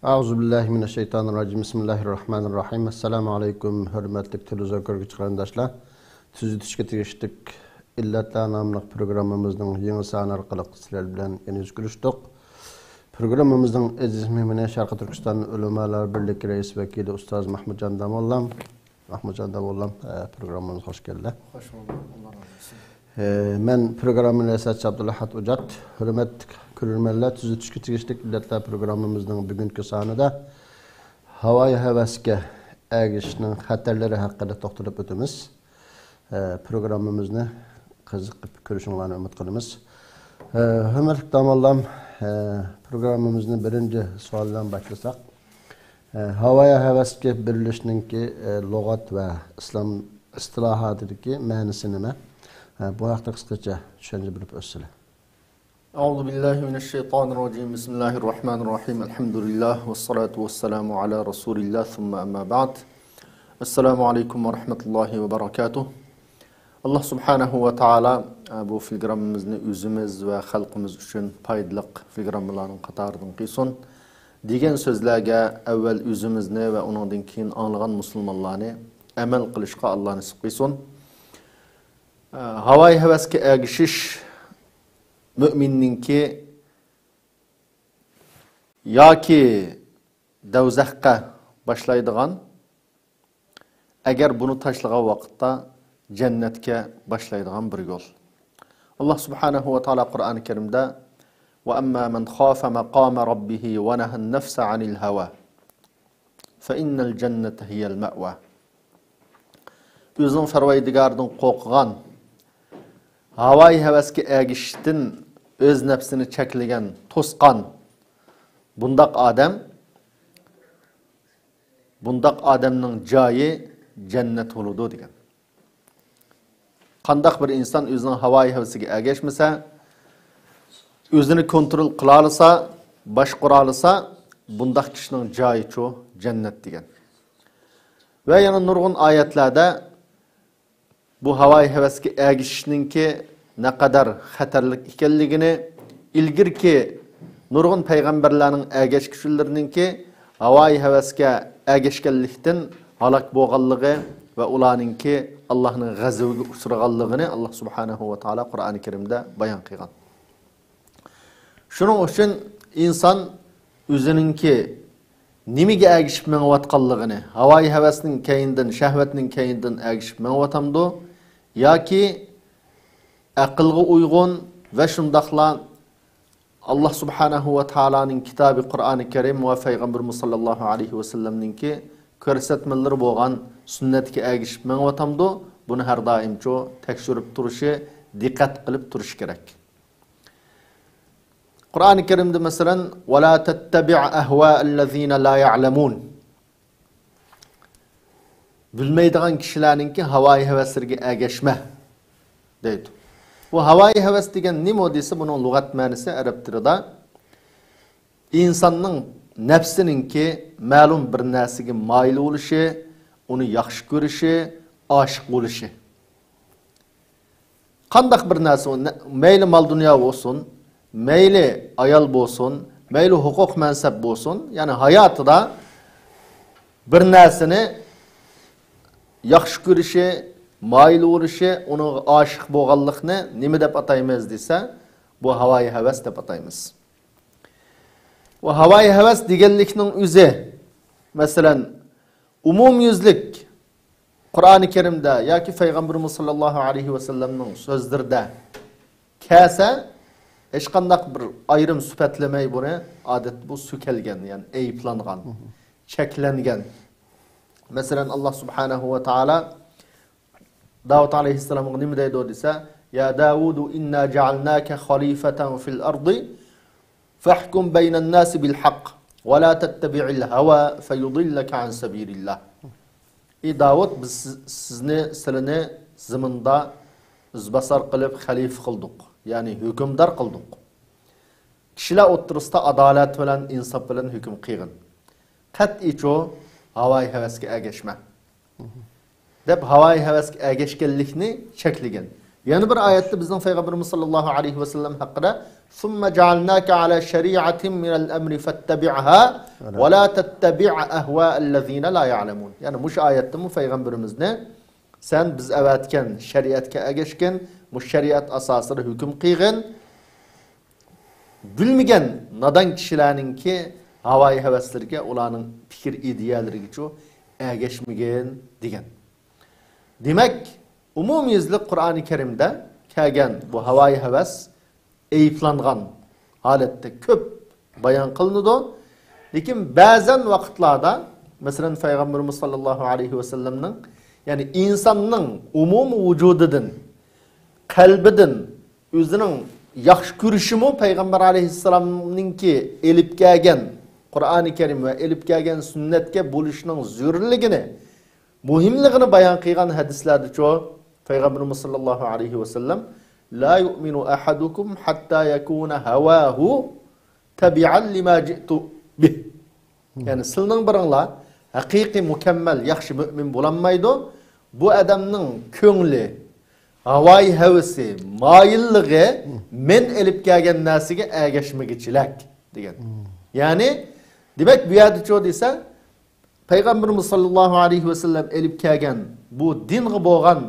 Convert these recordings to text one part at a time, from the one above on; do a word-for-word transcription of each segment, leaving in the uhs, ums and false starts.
أعوذ بالله من الشيطان الرجيم. بسم الله الرحمن الرحيم. السلام عليكم، ھۆرمەتلىك تېلېۋىزور كۆرگۈچى قېرىنداشلار. تۈزىتىشكە تېگىشلىك ئىللەتلەر ناملىق پروگراممىمىزنىڭ يېڭى سانى ئارقىلىق سىلەر بىلەن يەنە يۈز كۆرۈشتۇق. پروگراممىمىزنىڭ ئەزىز مېھمىنى شەرقىي تۈركىستان ئۆلىمالار بىرلىكى رەئىس ۋەكىلى ئۇستاز مەھمۇتجان داموللام. مەھمۇتجان داموللام، ئە، پروگراممىمىزغا خوش كەلدى. خوش بولدۇق. ئاللا رازى بولسۇن. ئە، مەن پروگرامما رىياسەتچى ئابدۇلئەھەت ئوجات. ھۆرمەتلىك كۆرۈرمەنلەر، تۈزىتىشكە تېگىشلىك ئىللەتلەر پروگراممىمىزنىڭ بۈگۈنكى سانىدا ھاۋايى ھەۋەسكە ئەگىشىشنىڭ خەتەرلىرى ھەققىدە توختىلىپ ئۆتىمىز. ئە، پروگراممىمىزنى قىزىقىپ كۆرۈشۈڭلارنى ئۈمىد قىلىمىز. ئە، ھۆرمەتلىك داموللام، ئە، پروگراممىمىزنى بىرىنچى سوئال بىلەن باشلىساق. ئە، ھاۋايى ھەۋەسكە بېرىلىشنىڭكى، ئە، لۇغەت ۋە ئىسلام ئىستىلاھاتىدىكى مەنىسى نېمە؟ ئە، بۇ ھەقتە قىسقىچە چۈشەنچە بېرىپ ئۆتسىلە. أعوذ بالله من الشيطان الرجيم. بسم الله الرحمن الرحيم. الحمد لله والصلاة والسلام على رسول الله ثم أما بعد. السلام عليكم ورحمة الله وبركاته. ئاللا سۇبھانەھۇ ۋە تائالا، ئە، بۇ پروگراممىمىزنى ئۆزىمىز ۋە خەلقىمىز ئۈچۈن پايدىلىق پروگراممىلارنىڭ قاتارىدىن قىلسۇن. دېگەن سۆزلەرگە ئەۋۋەل ئۆزىمىزنى ۋە ئۇنىڭدىن كېيىن ئاڭلىغان مۇسۇلمانلارنى ئەمەل قىلىشقا ئاللا نېسىپ قىلسۇن. ئە، ھاۋايى ھەۋەسكە ئەگىشىش مۆمىننىڭكى ياكى دوزاخقا باشلايدىغان، ئەگەر بۇنى تاشلىغان ۋاقىتتا جەننەتكە باشلايدىغان بىر يول. ئاللا سۇبھانەھۇ ۋە تائالا قۇرئانى كەرىمدە، وأما من خاف مقام ربه ونهى النفس عن الهوى فإن الجنة هي المأوى. ئۆزىنىڭ پەرۋەردىگارىدىن قورققان، ھاۋايى ھەۋەسكە ئەگىشىشتىن ئۆز نەپسىنى چەكلىگەن، توسقان بۇنداق ئادەم، بۇنداق ئادەمنىڭ جايى جەننەت بولىدۇ دېگەن. قانداق بىر ئىنسان ئۆزىنىڭ ھاۋايى ھەۋىسىگە ئەگەشمىسە، ئۆزىنى كونترول قىلالىسا، باشقۇرالىسا، بۇنداق كىشىنىڭ جايىچۇ جەننەت دېگەن. ۋە يەنە نۇرغۇن ئايەتلەردە بۇ ھاۋايى ھەۋەسكە ئەگىشىشنىڭكى نەقەدەر خەتەرلىك ئىكەنلىكىنى، ئىلگىرىكى نۇرغۇن پەيغەمبەرلەرنىڭ ئەگەشكۈچىلىرىنىڭكى ھاۋايى ھەۋەسكە ئەگەشكەنلىكتىن ھالاك بولغانلىقى ۋە ئۇلارنىڭكى ئاللاھنىڭ غەزىپىگە ئۇچرىغانلىقىنى ئاللاھ سۇبھانەھۇ ۋە تائالا قۇرئانى كەرىمدە بايان قىلغان. شۇنىڭ ئۈچۈن ئىنسان ئۆزىنىڭكى نېمىگە ئەگىشىپ مېڭىۋاتقانلىقىنى، ھاۋايى ھەۋەسنىڭ كەينىدىن، شەھۋەتنىڭ كەينىدىن ئەگىشىپ مېڭىۋاتامدۇ ياكى ئەقىلگە ئۇيغۇن ۋە شۇنداقلا ئاللاھ سۇبھانەھۇ ۋە تائالانىڭ كىتابى قۇرئانى كەرىم ۋە پەيغەمبىرىمىز ساللاللاھۇ ئەلەيھى ۋەسەللەمنىڭكى كۆرسەتمىلىرى بولغان سۈننەتكە ئەگىشىپ مېڭىۋاتامدۇ؟ بۇنى ھەر دائىمچۇ تەكشۈرۈپ تۇرۇشى، دىققەت قىلىپ تۇرۇشى كېرەك. قۇرئانى كەرىمدە مەسىلەن، «ولا تتبع أهواء الذين لا يعلمون.» بىلمەيدىغان كىشىلەرنىڭكى ھاۋايى ھەۋەسلىرىگە ئەگەشمە، دەيدۇ. بۇ ھاۋايى ھەۋەس دېگەن نېمە دېسە، بۇنىڭ لۇغەت مەنىسى ئەرەب تىلىدا ئىنساننىڭ نەپسىنىڭكى مەلۇم بىر نەرسىگە مايىل بولۇشى، ئۇنى ياخشى كۆرۈشى، ئاشىق بولۇشى. قانداق بىر نەرسە، نە-، مەيلى مال-دۇنيا بولسۇن، مەيلى ئايال بولسۇن، مەيلى ھوقۇق-مەنسەپ بولسۇن، يەنى ھاياتىدا بىر نەرسىنى ياخشى كۆرۈشى، مايىل بولۇشى، ئۇنىڭغا ئاشىق بولغانلىقنى نېمە دەپ ئاتايمىز دېسە، بۇ ھاۋايى ھەۋەس دەپ ئاتايمىز. بۇ ھاۋايى ھەۋەس دېگەنلىكنىڭ ئۆزى، مەسىلەن، ئومۇميۈزلۈك قۇرئانى كەرىمدە ياكى پەيغەمبىرىمىز ساللاللاھۇ ئەلەيھى ۋەسەللەمنىڭ سۆزلىرىدە كەلسە، ھېچقانداق بىر ئايرىم سۈپەتلىمەي بۇنى، ئادەتتە بۇ سۆكەلگەن، يەنى ئەيىبلەنگەن، چەكلەنگەن. مەسىلەن، ئاللاھ سۇبھانەھۇ ۋە تائالا داۋۇت ئەلەيھىسسالامغا نېمە دەيدۇ دېسە، يا داۋۇدۇ ئىننا جەئەلناكە خەلىفەتەن فىل ئەردى فەھكۇم بەينەن ناسى بىل ھەق ۋە لا تەتتەبىئىل ھەۋا فەيۇدىللەكە ئەن سەبىلىللاھ. ئى داۋۇت، بىز سىز-، سىزنى، سىلىنى زېمىندا ئىزباسار قىلىپ خەلىپە قىلدۇق، يەنى ھۆكۈمدار قىلدۇق. كىشىلەر ئوتتۇرىسىدا ئادالەت بىلەن، ئىنساپ بىلەن ھۆكۈم قىلغىن. قەتئىيچۇ ھاۋايى ھەۋەسكە ئەگەشمە، دەپ ھاۋايى ھەۋەسكە ئەگەشكەنلىكنى چەكلىگەن. يەنە بىر ئايەتتە بىزنىڭ پەيغەمبىرىمىز ساللاللاھۇ ئەلەيھى ۋەسەللەم ھەققىدە، ثم جعلناك على شريعة من الأمر فاتبعها ولا تتبع أهواء الذين لا يعلمون. يەنى مۇشۇ ئايەتتىمۇ پەيغەمبىرىمىزنى، سەن بىز ئەۋەتكەن شەرىئەتكە ئەگەشكىن، مۇشۇ شەرىئەت ئاساسىدا ھۆكۈم قىلغىن. بىلمىگەن نادان كىشىلەرنىڭكى ھاۋايى ھەۋەسلىرىگە، ئۇلارنىڭ پىكىر ئىدىيەلىرىگىچۇ ئەگەشمىگىن دېگەن. دېمەك، ئومۇميۈزلۈك قۇرئانى كەرىمدە كەلگەن بۇ ھاۋايى ھەۋەس ئەيىبلانغان ھالەتتە كۆپ بايان قىلىنىدۇ. لېكىن بەزەن ۋاقىتلاردا، مەسىلەن، پەيغەمبىرىمىز ساللاللاھۇ ئەلەيھى ۋەسەللەمنىڭ، يەنى ئىنساننىڭ ئومۇمىي ۋۇجۇدىدىن، قەلبىدىن ئۆزىنىڭ ياخشى كۆرۈشىمۇ پەيغەمبەر ئەلەيھىسسالامنىڭكى ئېلىپ كەلگەن قۇرئانى كەرىم ۋە ئېلىپ كەلگەن سۈننەتكە بولۇشنىڭ زۆرۈرلۈكىنى، مۇھىملىقىنى بايان قىلغان ھەدىسلەردىچۇ، پەيغەمبىرىمىز ساللاللاھۇ ئەلەيھى ۋەسەللەم، لا يؤمن أحدكم حتى يكون هواه تبعا لما جئت به. يەنى سىلىنىڭ بىرىڭلار ھەقىقىي مۇكەممەل ياخشى مۆمىن بولالمايدۇ. بۇ ئادەمنىڭ كۆڭلى، ھاۋايى ھەۋىسى، مايىللىقى مەن ئېلىپ كەلگەن نەرسىگە ئەگەشمىگۈچىلىك دېگەن. يەنى، دېمەك، بۇ يەردىچۇ دېسە، پەيغەمبىرىمىز ساللاللاھۇ ئەلەيھى ۋەسەللەم ئېلىپ كەلگەن بۇ دىنغا بولغان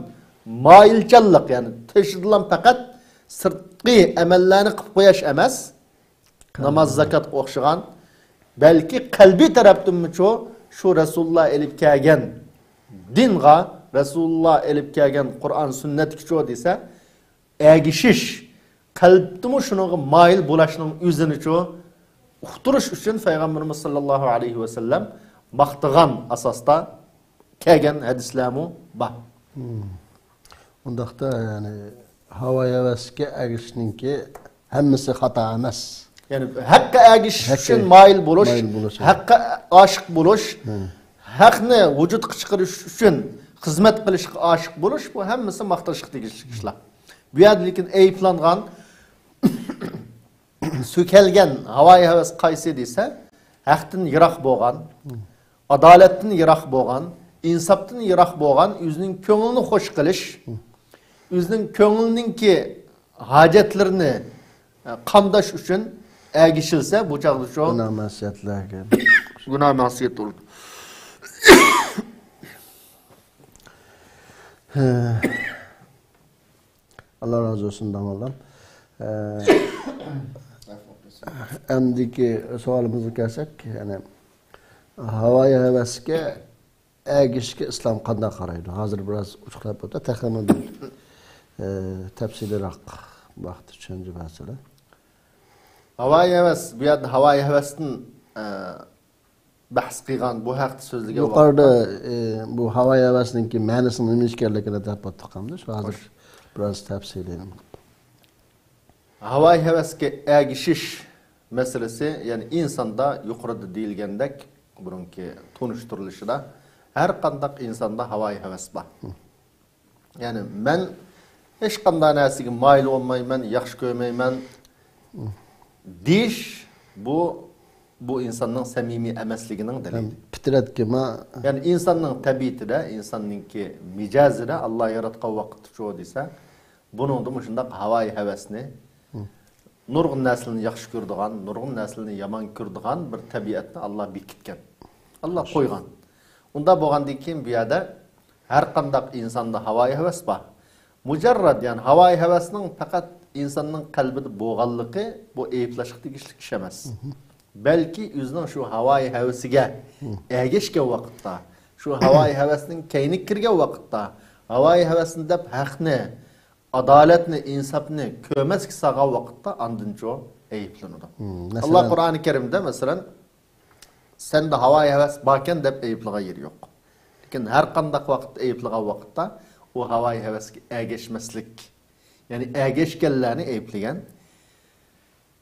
مايىلچانلىق، يەنى تېشىدىلا پەقەت سىرتقى ئەمەللەرنى قىلىپ قويۇش ئەمەس، ناماز، زاكاتقا ئوخشىغان، بەلكى قەلبىي تەرەپتىنمۇچۇ شۇ رەسۇلۇللا ئېلىپ كەلگەن دىنغا، رەسۇلۇللا ئېلىپ كەلگەن قۇرئان سۈننەتكىچۇ دېسە، ئەگىشىش، قەلبتىمۇ شۇنىڭغا مايىل بولۇشنىڭ ئۆزىنىچۇ ئۇقتۇرۇش ئۈچۈن پەيغەمبىرىمىز ساللاللاھۇ ئەلەيھى ۋەسەللەم ماختىغان ئاساستا كەلگەن ھەدىسلەرمۇ بار. ئۇنداقتا، يەنى، ھاۋا ھەۋەسكە ئەگىشىشنىڭكى ھەممىسى خاتا ئەمەس. يەنى ھەققە ئەگىشىش ئۈچۈن مايىل بولۇش، مايىل بولۇش، ھەققە ئاشىق بولۇش، ھەقنى ۋۇجۇدقا چىقىرىش ئۈچۈن خىزمەت قىلىشقا ئاشىق بولۇش، بۇ ھەممىسى ماختاشقا تېگىشلىك ئىشلار. بۇ يەردە لېكىن ئەيىبلانغان، سۆكەلگەن ھاۋايى ھەۋەس قايسى دېسە، ھەقتىن يىراق بولغان، ئادالەتتىن يىراق بولغان، ئىنساپتىن يىراق بولغان، ئۆزىنىڭ كۆڭلىنى خوش قىلىش، ئۆزىنىڭ كۆڭلىنىڭكى ھاجەتلىرىنى، ئە، قامداش ئۈچۈن ئەگىشىلسە، بۇ چاغدا شۇ گۇناھ مەسىيەتلەرگە، گۇناھ مەسىيەت بولىدۇ. ئاللا رازى بولسۇن، داموللام. ئە، ئەمدىكى سوئالىمىزغا كەلسەك، يەنى ھاۋايى ھەۋەسكە ئەگىشىشكە ئىسلام قانداق قارايدۇ؟ ھازىر بىراز ئوچۇقلاپ ئۆتتى. تېخىمۇ بىر، ئە، تەپسىلىيراق بۇ ھەقتە چۈشەنچە بەرسىلە. ھاۋايى ھەۋەس، بۇ يەردە ھاۋايى ھەۋەستىن، ئە، بەھس قىلغان، بۇ ھەقتە سۆزلىگەن يۇقىرىدا، ۋاقىتتا، ئى، بۇ ھاۋايى ھەۋەسنىڭكى مەنىسىنىڭ نېمە ئىكەنلىكىنى دەپ ئۆتتۇق ئەمدى. شۇ ھازىر خوش، بىراز تەپسىلىي. ھاۋايى ھەۋەسكە ئەگىشىش مەسىلىسى، يەنى ئىنساندا يۇقىرىدا دېيىلگەندەك، بۇرۇنقى تونۇشتۇرۇلۇشىدا ھەر قانداق ئىنساندا ھاۋايى ھەۋەس بار. يەنى مەن ھېچقانداق نەرسىگە مايىل بولمايمەن، ياخشى كۆرمەيمەن دېيىش، بۇ، بۇ ئىنساننىڭ سەمىمىي ئەمەسلىكىنىڭ دەلىلى. پىترەتكە ما- يەنى ئىنساننىڭ تەبىئىتىدە، ئىنساننىڭكى مىجەزىدە، ئاللا ياراتقان ۋاقىتتىچۇ دېسە، بۇنىڭدا مۇشۇنداق ھاۋايى ھەۋەسنى، نۇرغۇن نەرسىلەرنى ياخشى كۆرىدىغان، نۇرغۇن نەرسىلەرنى يامان كۆرىدىغان بىر تەبىئەتنى ئاللا بېكىتكەن. ئاللا قويغان. ئۇنداق بولغاندىن كېيىن بۇ يەردە ھەر قانداق ئىنساندا ھاۋايى ھەۋەس بار. مۇجەررەد، يەنى ھاۋايى ھەۋەسنىڭ پەقەت ئىنساننىڭ قەلبىدە بولغانلىقى، بۇ ئەيىبلەشكە تېگىشلىك ئىش ئەمەس. بەلكى ئۆزىنىڭ شۇ ھاۋايى ھەۋىسىگە ئەگەشكەن ۋاقىتتا، شۇ ھاۋايى ھەۋەسنىڭ كەينىگە كىرگەن ۋاقىتتا، ھاۋايى ھەۋەسنى دەپ ھەقنى، ئادالەتنى، ئىنساپنى كۆرمەسكە سالغان ۋاقىتتا ئاندىنچۇ ئەيىبلىنىدۇ. ئاللا قۇرئانى كەرىمدە، مەسىلەن، سەندە ھاۋايى ھەۋەس باركەن دەپ ئەيىبلىغان يېرى يوق. لېكىن ھەر قانداق ۋاقىتتا ئەيىبلىغان ۋاقىتتا ئۇ ھاۋايى ھەۋەسكە ئەگەشمەسلىك، يەنى ئەگەشكەنلەرنى ئەيىبلىگەن.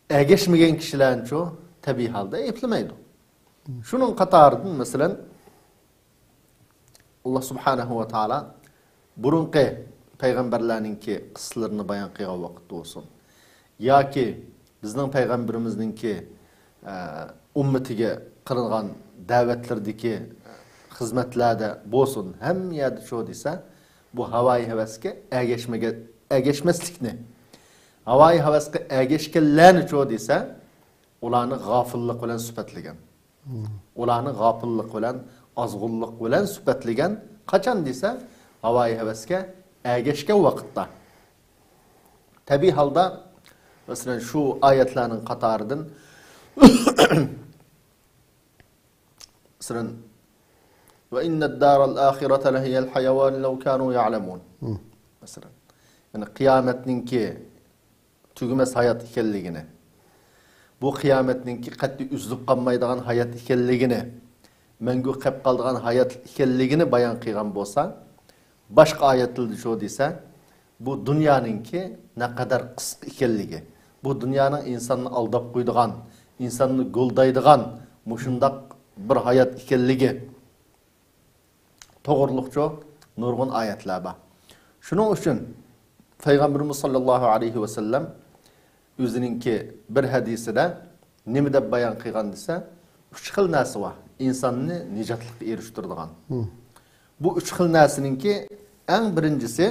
ئەگەشمىگەن كىشىلەرنىچۇ تەبىئىي ھالدا ئەيىبلىمەيدۇ. شۇنىڭ قاتارىدىن، مەسىلەن، ئاللا سۇبھانەھۇ ۋە تائالا بۇرۇنقى پەيغەمبەرلەرنىڭكى قىسسىلىرىنى بايان قىلغان ۋاقىتتا بولسۇن، ياكى بىزنىڭ پەيغەمبىرىمىزنىڭكى، ئە، ئۈممىتىگە قىلىنغان دەۋەتلىرىدىكى خىزمەتلەردە بولسۇن، ھەممە يەردە شۇ دېسە، بۇ ھاۋايى ھەۋەسكە ئەگەشمىگەن ئەگەشمەسلىكنى، ھاۋايى ھەۋەسكە ئەگەشكەنلەرنىچۇ دېسە، ئۇلارنى غافىللىق بىلەن سۈپەتلىگەن. ئۇلارنى غاپىللىق بىلەن، ئازغۇنلۇق بىلەن سۈپەتلىگەن. قاچان دېسە، ھاۋايى ھەۋەسكە ئەگەشكەن ۋاقىتتا. تەبىئىي ھالدا، مەسىلەن، شۇ ئايەتلەرنىڭ قاتارىدىن، مەسىلەن، «وَإِنَّ الدَّارَ الْآخِرَةَ لَهِيَ الْحَيَوَانُ لَوْ كَانُوا يَعْلَمُونَ.» مەسىلەن، يەنى قىيامەتنىڭكى تۈگىمەس ھايات ئىكەنلىكىنى، بۇ قىيامەتنىڭكى قەتئىي ئۈزۈلۈپ قالمايدىغان ھايات ئىكەنلىكىنى، مەڭگۈ قېلىپ قالىدىغان ھايات ئىكەنلىكىنى بايان قىلغان بولسا، باشقا ئايەتلەردە شۇ دېسە، بۇ دۇنيانىڭكى نەقەدەر قىسقا ئىكەنلىكى، بۇ دۇنيانىڭ ئىنساننى ئالداپ قويىدىغان، ئىنساننى گولدايدىغان مۇشۇنداق بىر ھايات ئىكەنلىكى توغرۇلۇقچۇ نۇرغۇن ئايەتلەر بار. شۇنىڭ ئۈچۈن پەيغەمبىرىمىز ساللاللاھۇ ئەلەيھى ۋەسەللەم ئۆزىنىڭكى بىر ھەدىسىدە نېمە دەپ بايان قىلغان دېسە، ئۈچ خىل نەرسە بار ئىنساننى نىجاتلىققا ئېرىشتۈرىدىغان. بۇ ئۈچ خىل نەرسىنىڭكى ئەڭ بىرىنچىسى،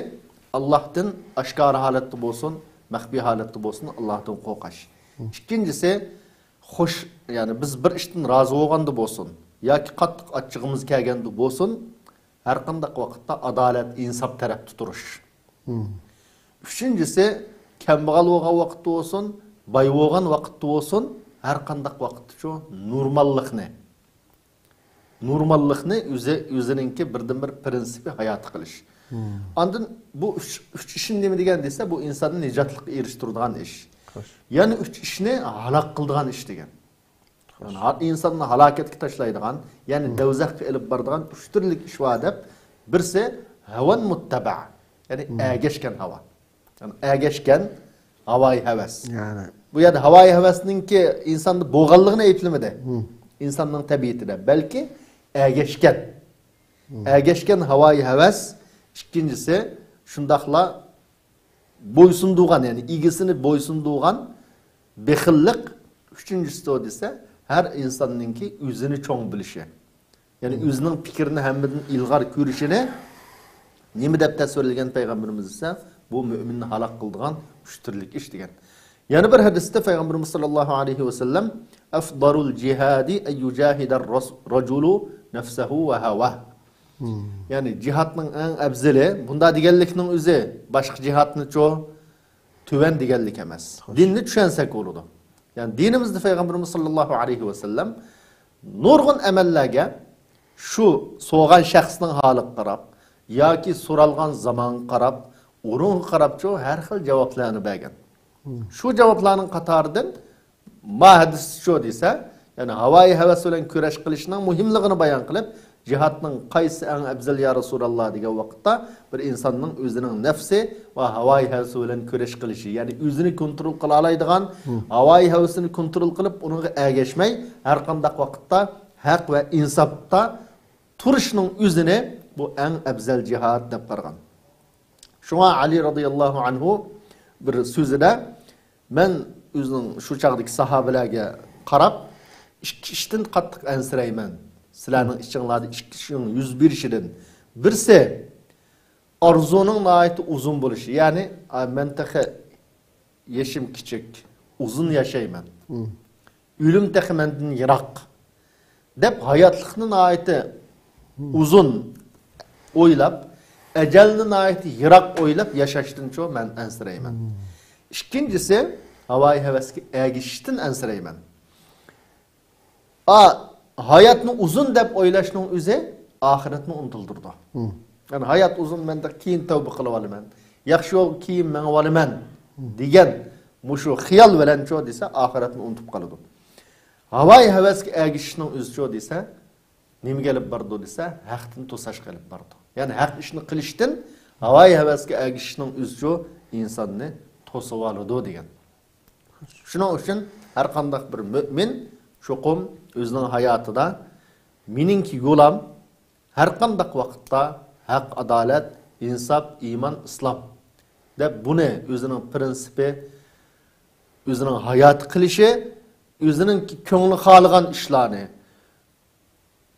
ئاللاھتىن ئاشكارا ھالەتتە بولسۇن، مەخپىي ھالەتتە بولسۇن، ئاللاھتىن قورقۇش. ئىككىنچىسى، خوش، يەنى بىز بىر ئىشتىن رازى بولغاندا بولسۇن ياكى قاتتىق ئاچچىقىمىز كەلگەندە بولسۇن، ھەر قانداق ۋاقىتتا ئادالەت، ئىنساپ تەرەپتە تۇرۇش. ئۈچىنچىسى، كەمبەغەل بولغان ۋاقىتتا بولسۇن، باي بولغان ۋاقىتتا بولسۇن، ھەر قانداق ۋاقىتتىچۇ نورماللىقنى، نورماللىقنى ئۆزى، ئۆزىنىڭكى بىردىنبىر پىرىنسىپى ھاياتى قىلىش. ئاندىن بۇ ئۈچ، ئۈچ ئىشنى نېمە دېگەن دېسە، بۇ ئىنساننى نىجاتلىققا ئېرىشتۈرىدىغان ئىش. يەنە ئۈچ ئىشنى ھالاك قىلىدىغان ئىش دېگەن. يەنى ھا-، ئىنساننى ھالاكەتكە تاشلايدىغان، يەنى دوزاخقا ئېلىپ بارىدىغان ئۈچ تۈرلۈك ئىش بار دەپ، بىرسى ھەۋان مۇتتەبە، يەنى ئەگەشكەن ھاۋا. يەنى ئەگەشكەن ھاۋايى ھەۋەس. يەنى بۇ يەردە ھاۋايى ھەۋەسنىڭكى ئىنساندا بولغانلىقىنى ئېيتىلمىدى. ئىنساننىڭ تەبىئىتىدە، بەلكى ئەگەشكەن. ئەگەشكەن ھاۋايى ھەۋەس. ئىككىنچىسى، شۇنداقلا بويسۇندۇرغان، يەنى ئىگىسىنى بويسۇندۇرغان بېخىللىق. ئۈچىنچىسى دېسە، ھەر ئىنساننىڭكى ئۆزىنى چوڭ بىلىشى. يەنى ئۆزىنىڭ پىكرىنى ھەممىدىن ئىلغار كۆرۈشىنى نېمە دەپ تەسۋىرلىگەن پەيغەمبىرىمىز دېسە، بۇ مۆمىننى ھالاك قىلىدىغان ئۈچ تۈرلۈك ئىش دېگەن. يەنە بىر ھەدىستە پەيغەمبىرىمىز ساللاللاھۇ ئەلەيھى ۋەسەللەم، «أفضل الجهاد أن يجاهد الرجل نفسه وهواه.» يەنى جىھادنىڭ ئەڭ ئەپزىلى، بۇنداق دېگەنلىكنىڭ ئۆزى باشقا جىھادنىچۇ تۆۋەن دېگەنلىك ئەمەس. دىننى چۈشەنسەك بولىدۇ. يەنى دىنىمىزدا پەيغەمبىرىمىز ساللاللاھۇ ئەلەيھى ۋەسەللەم نۇرغۇن ئەمەللەرگە شۇ سورىغان شەخسنىڭ ھالىغا قاراپ ياكى سورالغان زامانغا قاراپ، ئورۇنغا قاراپچۇ ھەر خىل جاۋابلارنى بەرگەن. شۇ جاۋابلارنىڭ قاتارىدىن ما ھەدىسچۇ دېسە، يەنى ھاۋايى ھەۋەس بىلەن كۈرەش قىلىشنىڭ مۇھىملىقىنى بايان قىلىپ، جىھادنىڭ قايسىسى ئەڭ ئەپزەل يا رەسۇلاللا دېگەن ۋاقىتتا، بىر ئىنساننىڭ ئۆزىنىڭ نەپسى ۋە ھاۋايى ھەۋىسى بىلەن كۈرەش قىلىشى، يەنى ئۆزىنى كونترول قىلالايدىغان، ھاۋايى ھەۋىسىنى كونترول قىلىپ، ئۇنىڭغا ئەگەشمەي، ھەر قانداق ۋاقىتتا ھەق ۋە ئىنساپتا تۇرۇشنىڭ ئۆزىنى بۇ ئەڭ ئەپزەل جىھاد دەپ قارىغان. شۇڭا ئەلى رازىياللاھۇ ئەنھۇ بىر سۆزىدە، مەن ئۆزىنىڭ شۇ چاغدىكى ساھابىلەرگە قاراپ، ئىككى ئىشتىن قاتتىق ئەنسىرەيمەن. سىلەرنىڭ ئىچىڭلاردا ئىككى ئىشنىڭ يۈز بېرىشىدىن. بىرسى، ئارزۇنىڭ ناھايىتى ئۇزۇن بولۇشى. يەنى، «ئا، مەن تېخى يېشىم كىچىك، ئۇزۇن ياشايمەن. ئۆلۈم تېخى مەندىن يىراق» دەپ، ھاياتلىقنى ناھايىتى ئۇزۇن ئويلاپ، ئەجەلنى ناھايىتى يىراق ئويلاپ ياشاشتىنچۇ مەن ئەنسىرەيمەن. ئىككىنچىسى، ھاۋايى ھەۋەسكە ئەگىشىشتىن ئەنسىرەيمەن. ئا، ھاياتنى ئۇزۇن دەپ ئويلاشنىڭ ئۆزى ئاخىرەتنى ئۇنتۇلدۇرىدۇ. يەنى ھايات ئۇزۇن، مەن كېيىن تەۋبە قىلىۋالىمەن، ياخشى يولغا كېيىن مېڭىۋالىمەن دېگەن مۇشۇ خىيال بىلەنچۇ دېسە، ئاخىرەتنى ئۇنتۇپ قالىدۇ. ھاۋايى ھەۋەسكە ئەگىشىشنىڭ ئۆزىچۇ دېسە، نېمىگە ئېلىپ بارىدۇ دېسە، ھەقتىن توساشقا ئېلىپ بارىدۇ. يەنى ھەق ئىشنى قىلىشتىن ھاۋايى ھەۋەسكە ئەگىشىشنىڭ ئۆزىچۇ ئىنساننى توسۇۋالىدۇ دېگەن. شۇنىڭ ئۈچۈن ھەر قانداق بىر مۆمىن چوقۇم ئۆزىنىڭ ھاياتىدا، «مېنىڭكى يولام ھەر قانداق ۋاقىتتا ھەق، ئادالەت، ئىنساپ، ئىمان، ئىسلام» دەپ، بۇنى ئۆزىنىڭ پىرىنسىپى، ئۆزىنىڭ ھاياتى قىلىشى، ئۆزىنىڭ كۆڭلى خالىغان ئىشلارنى،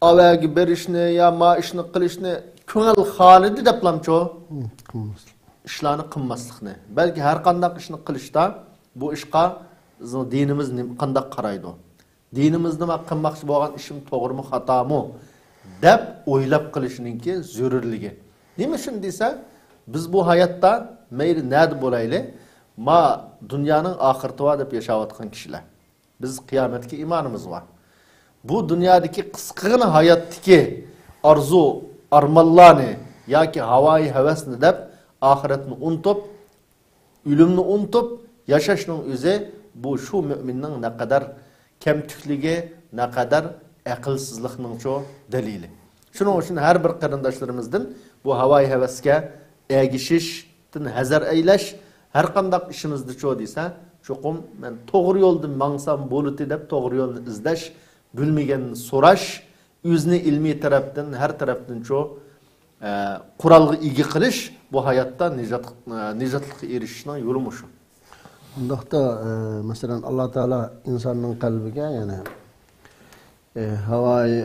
ئاۋەگە بېرىشنى يا ما ئىشنى قىلىشنى كۆڭۈل خالىدى دەپلامچۇ؟ قىلماس. ئىشلارنى قىلماسلىقنى، بەلكى ھەر قانداق ئىشنى قىلىشتا بۇ ئىشقا بىزنىڭ دىنىمىز نېم-، قانداق قارايدۇ؟ دىنىمىزدا مەن قىلماقچى بولغان ئىشىم توغرىمۇ، خاتامۇ؟ دەپ ئويلاپ قېلىشنىڭكى زۆرۈرلۈكى. نېمە ئۈچۈن دېسە، بىز بۇ ھاياتتا مەيلى نەدە بولايلى، ما دۇنيانىڭ ئاخىرىتى بار دەپ ياشاۋاتقان كىشىلەر. بىز قىيامەتكە ئىمانىمىز بار. بۇ دۇنيادىكى قىسقىغىنا ھاياتتىكى ئارزۇ، ئارمانلارنى ياكى ھاۋايى ھەۋەسنى دەپ ئاخىرەتنى ئۇنتۇپ، ئۆلۈمنى ئۇنتۇپ ياشاشنىڭ ئۆزى بۇ شۇ مۆمىننىڭ نەقەدەر كەمتۈكلۈكى، نەقەدەر ئەقىلسىزلىقنىڭچۇ دەلىلى. شۇنىڭ ئۈچۈن ھەر بىر قېرىنداشلىرىمىزدىن بۇ ھاۋايى ھەۋەسكە ئەگىشىشتىن ھەزەر ئەيلەش، ھەر قانداق ئىشىمىزدىچۇ دېسە، چوقۇم مەن توغرا يولدا ماڭسام بولىتى دەپ توغرا يولنى ئىزدەش، بىلمىگەننى سوراش، ئۆزىنى ئىلمىي تەرەپتىن، ھەر تەرەپتىنچۇ، ئە، قورالغا ئىگە قىلىش بۇ ھاياتتا نىجات، ئە، نىجاتلىققا ئېرىشىشنىڭ يولى مۇشۇ. ئۇنداقتا، ئە، مەسىلەن، ئاللا تائالا ئىنساننىڭ قەلبىگە، يەنى، ئە، ھاۋايى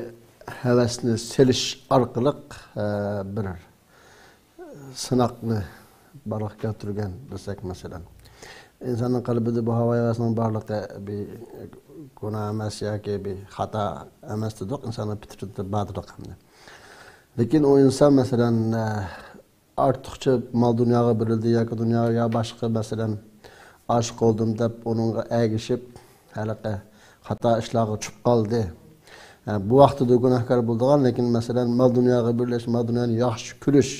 ھەۋەسنى سېلىش ئارقىلىق، ئە، بىر سىناقنى بارلىققا كەلتۈرگەن دېسەك، مەسىلەن، ئىنساننىڭ قەلبىدە بۇ ھاۋا ھەۋەسنىڭ بارلىقى بىر گۇناھ ئەمەس ياكى بىر خاتا ئەمەس دېدۇق، ئىنساننىڭ پىترىتىدە بار دېدۇق ئەمدى. لېكىن ئۇ ئىنسان، مەسىلەن، ئارتۇقچە مال دۇنياغا بېرىلدى ياكى دۇنياغا يا باشقا، مەسىلەن، ئاشىق بولدۇم دەپ ئۇنىڭغا ئەگىشىپ، ھېلىقى خاتا ئىشلارغا چۈشۈپ قالدى. ھە، بۇ ۋاقتىدا گۇناھكار بولىدىغان، لېكىن، مەسىلەن، مال دۇنياغا بېرىلىش، مال دۇنيانى ياخشى كۆرۈش،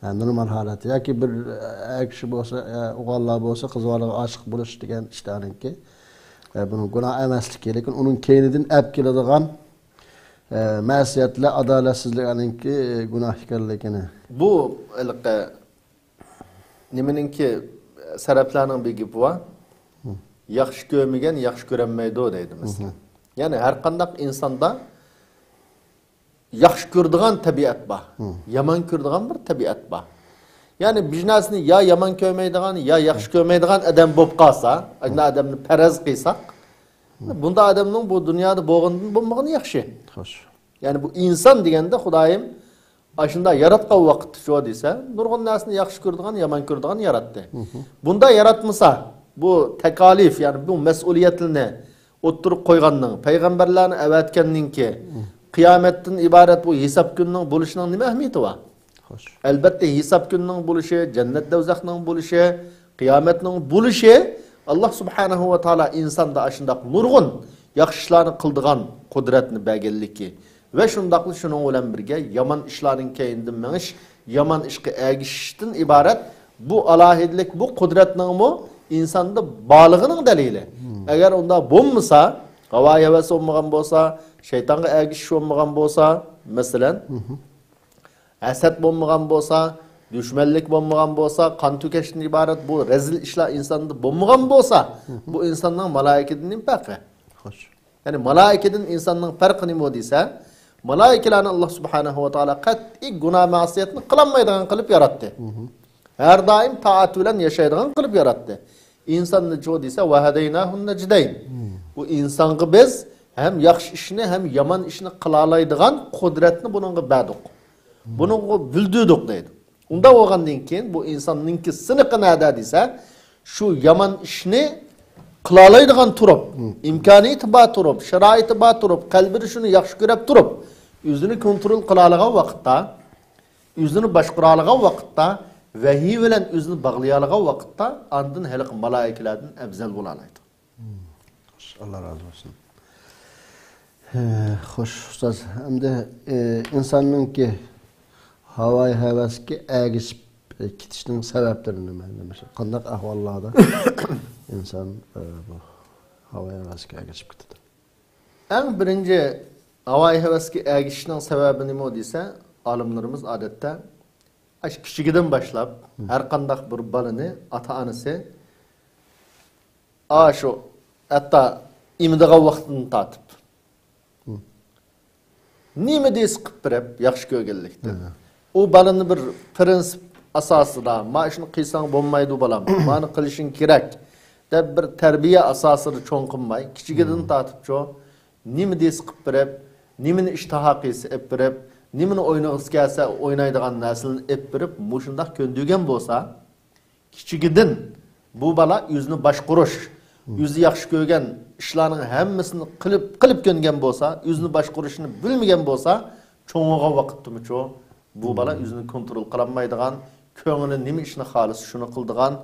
ھە، نورمال ھالەت. ياكى بىر، ئە، ئەر كىشى بولسا، ئە، ئوغۇللار بولسا، قىز بالىغا ئاشىق بولۇش دېگەن ئىشلارنىڭكى، ئە، بۇنىڭ گۇناھ ئەمەسلىكى، لېكىن ئۇنىڭ كەينىدىن ئەپ كېلىدىغان، ئە، مەسىيەتلەر، ئادالەتسىزلىكلەرنىڭكى، ئە، گۇناھكارلىكىنى. بۇ ھېلىقى نېمىنىڭكى، سەرەپلەرنىڭ بىر گېپى بار. ياخشى كۆرمىگەن ياخشى كۆرەلمەيدۇ دەيدۇ، مەسىلەن. يەنى ھەر قانداق ئىنساندا ياخشى كۆرىدىغان تەبىئەت بار، يامان كۆرىدىغان بىر تەبىئەت بار. يەنى بىر نەرسىنى يا يامان كۆرمەيدىغان، يا ياخشى كۆرمەيدىغان ئادەم بولۇپ قالسا، ئاشۇنداق ئادەمنى پەرەز قىلساق، بۇنداق ئادەمنىڭ بۇ دۇنيادا بولغىنىدىن بولمىغىنى ياخشى. خوش. يەنى بۇ ئىنسان دېگەندە خۇدايىم ئاشۇنداق ياراتقان ۋاقىتتىچۇ دېسە، نۇرغۇن نەرسىنى ياخشى كۆرىدىغان، يامان كۆرىدىغان ياراتتى. بۇنداق ياراتمىسا، بۇ تەكالىف، يەنى بۇ مەسئۇلىيەتلىرىنى ئوتتۇرىغا قويغاننىڭ، پەيغەمبەرلەرنى ئەۋەتكەننىڭكى، قىيامەتتىن ئىبارەت بۇ ھېساب كۈننىڭ بولۇشىنىڭ نېمە ئەھمىيىتى بار؟ خوش. ئەلبەتتە، ھېساب كۈننىڭ بولۇشى، جەننەت دوزاخنىڭ بولۇشى، قىيامەتنىڭ بولۇشى، ئاللا سۇبھانەھۇ ۋە تائالا ئىنساندا ئاشۇنداق نۇرغۇن ياخشى ئىشلارنى قىلىدىغان قۇدرەتنى بەرگەنلىكى ۋە شۇنداقلا شۇنىڭ بىلەن بىرگە يامان ئىشلارنىڭ كەينىدىن مېڭىش، يامان ئىشقا ئەگىشىشتىن ئىبارەت بۇ ئالاھىدىلىك، بۇ قۇدرەتنىڭمۇ ئىنساندا بارلىقىنىڭ دەلىلى. ئەگەر ئۇنداق بولمىسا، ھاۋا ھەۋەس بولمىغان بولسا، شەيتانغا ئەگىشىش بولمىغان بولسا، مەسىلەن، ھەسەت بولمىغان بولسا، دۈشمەنلىك بولمىغان بولسا، قان تۆكۈشتىن ئىبارەت بۇ رەزىل ئىشلار ئىنساندا بولمىغان بولسا، بۇ ئىنساننىڭ مالايىكىدىن نېمە پەرقى؟ خوش. يەنى مالايىكىدىن ئىنساننىڭ پەرقى نېمە دېسە، مالايىكىلەرنى ئاللا سۇبھانەھۇ ۋە تائالا قەتئىي گۇناھ مەسىيەتنى قىلالمايدىغان قىلىپ ياراتتى. ھەر دائىم تائەت بىلەن ياشايدىغان قىلىپ ياراتتى. ئىنساننىچۇ دېسە، ۋەھەدەيناھۇن نەجدەين. بۇ ئىنسانغا بىز ھەم ياخشى ئىشنى، ھەم يامان ئىشنى قىلالايدىغان قۇدرەتنى بۇنىڭغا بەردۇق. بۇنىڭغا بىلدۈردۇق دەيدۇ. ئۇنداق بولغاندىن كېيىن بۇ ئىنساننىڭكى سىنىقى نەدە دېسە، شۇ يامان ئىشنى قىلالايدىغان تۇرۇپ، ئىمكانىيىتى بار تۇرۇپ، شارائىتى بار تۇرۇپ، قەلبىدە شۇنى ياخشى كۆرۈپ تۇرۇپ، ئۆزىنى كونترول قىلالىغان ۋاقىتتا، ئۆزىنى باشقۇرالىغان ۋاقىتتا، ۋەھىي بىلەن ئۆزىنى باغلىيالىغان ۋاقىتتا، ئاندىن ھېلىقى مالايىكىلەردىن ئەۋزەل بولالايدۇ. خوش، ئاللا رازى بولسۇن. ھە، خوش، ئۇستاز. ئەمدى، ئى، ئىنساننىڭكى ھاۋايى ھەۋەسكە ئەگىشىپ، ئى، كېتىشنىڭ سەۋەبلىرى نېمە؟ نېمە، قانداق ئەھۋاللاردا ئىنسان، ئى، بۇ ھاۋايى ھەۋەسكە ئەگىشىپ كېتىدۇ؟ ئەڭ بىرىنچى ھاۋايى ھەۋەسكە ئەگىشىشنىڭ سەۋەبى نېمە دېسە، ئالىملىرىمىز ئادەتتە ئاشۇ كىچىكىدىن باشلاپ، ھەر قانداق بىر بالىنى ئاتا-ئانىسى ئاشۇ ھەتتا ئېمىدىغان ۋاقتىدىن تارتىپ، نېمە دېسە قىلىپ بېرىپ ياخشى كۆرگەنلىكتىن. ئۇ بالىنى بىر پىرىنسىپ ئاساسىدا، ما ئىشنى قىلساڭ بولمايدۇ بالام، مانى قىلىشىڭ كېرەك، دەپ بىر تەربىيە ئاساسىدا چوڭ قىلماي، كىچىكىدىن تارتىپچۇ، نېمە دېسە قىلىپ بېرىپ، نېمىنى ئىشتىھا قىلسا ئېلىپ بېرىپ، نېمىنى ئوينىغۇسى كەلسە ئوينايدىغان نەرسىلەرنى ئېلىپ بېرىپ، مۇشۇنداق كۆندۈرگەن بولسا، كىچىكىدىن بۇ بالا ئۆزىنى باشقۇرۇش، ئۆزى ياخشى كۆرگەن ئىشلارنىڭ ھەممىسىنى قىلىپ، قىلىپ كۆنگەن بولسا، ئۆزىنى باشقۇرۇشنى بىلمىگەن بولسا، چوڭىغان ۋاقىتتىمۇچۇ بۇ بالا ئۆزىنى كونترول قىلالمايدىغان، كۆڭلى نېمە ئىشنى خالىسا شۇنى قىلىدىغان،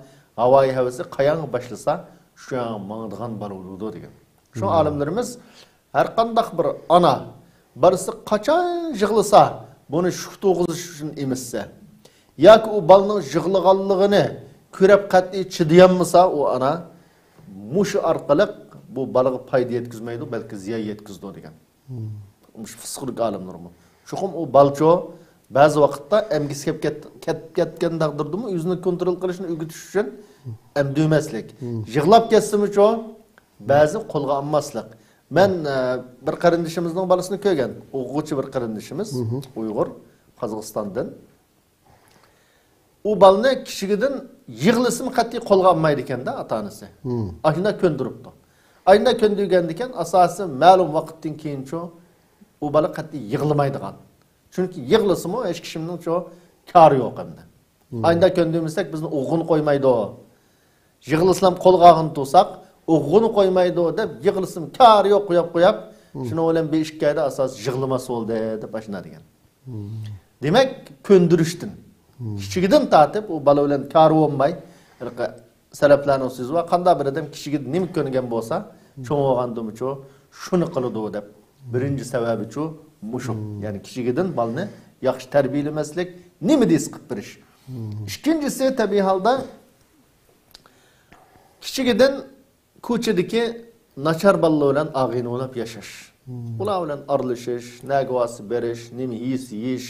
ھاۋايى ھەۋىسى قاياڭغا باشلىسا شۇ ياڭغا ماڭىدىغان بالا بولىدۇ دېگەن. شۇ ئالىملىرىمىز ھەرقانداق بىر ئانا بالىسى قاچان يىغلىسا، بۇنى شۈك تۇغۇزۇش ئۈچۈن ئېمىتسە ياكى ئۇ بالىنىڭ يىغلىغانلىقىنى كۆرۈپ قەتئىي چىدىيالمىسا، ئۇ ئانا مۇشۇ ئارقىلىق بۇ بالىغا پايدا يەتكۈزمەيدۇ، بەلكى زىيان يەتكۈزىدۇ دېگەن. مۇشۇ پسىخولوگ ئالىملىرىمۇ. چوقۇم ئۇ بالىچۇ بەزى ۋاقىتتا ئەمگىسى كەپ كەت-، كەپ كەتكەن تەقدىردىمۇ ئۆزىنى كونترول قىلىشنى ئۆگىتىش ئۈچۈن ئەمدىۋەسلىك. يىغلاپ كەتسىمۇچۇ بەزى قولغا ئالماسلىق. مەن، ئە، بىر قېرىندىشىمىزنىڭ بالىسىنى كۆرگەن. ئوقۇغۇچى بىر قېرىندىشىمىز، ئۇيغۇر، قازاقىستاندىن. ئۇ بالىنى كىچىكىدىن يىغلىسىمۇ قەتئىي قولغا ئالمايدىكەن-دە ئاتا-ئانىسى. ئاشۇنداق كۆندۈرۈپتۇ. ئاشۇنداق كۆندۈرگەندىكەن، ئاساسى مەلۇم ۋاقىتتىن كېيىنچۇ ئۇ بالا قەتئىي يىغلىمايدىغان. چۈنكى يىغلىسىمۇ ھېچ كىشىمنىڭچۇ كارى يوق ئەمدى. ئاشۇنداق كۆندۈرمىسەك بىزنى ئوغۇغىنى قويمايدۇ. يىغلىسىلام قولغا ئالغىنى تۇرساق، ئوغۇغىنى قويمايدۇ دەپ يىغلىسىمۇ كارى يوق، قوياپ، قوياپ، شۇنىڭ بىلەن بىر ئىككى ئايدا ئاساسى يىغلىماس بولدى دەپ ئاشۇنداق دېگەن. دېمەك، كۆندۈرۈشتىن. كىچىكىدىن تارتىپ ئۇ بالا بىلەن كارى بولماي، ھېلىقى سەلەپلەرنىڭ سۆزى بار، قانداق بىر ئادەم كىچىكىدىن نېمە كۆنگەن بولسا، چوڭ بولغاندىمۇچۇ شۇنى قىلىدۇ دەپ. بىرىنچى سەۋەبىچۇ مۇشۇ. يەنى كىچىكىدىن بالىنى ياخشى تەربىيەلىمەسلىك، نېمە دېسە قىلىپ بېرىش. ئىككىنچىسى، تەبىئىي ھالدا كىچىكىدىن كوچىدىكى ناچار بالىلار بىلەن ئاغىنە بولاپ ياشاش. ئۇلار بىلەن ئارىلىشىش، نەگە بارسا بېرىش، نېمە يېسە يېيىش،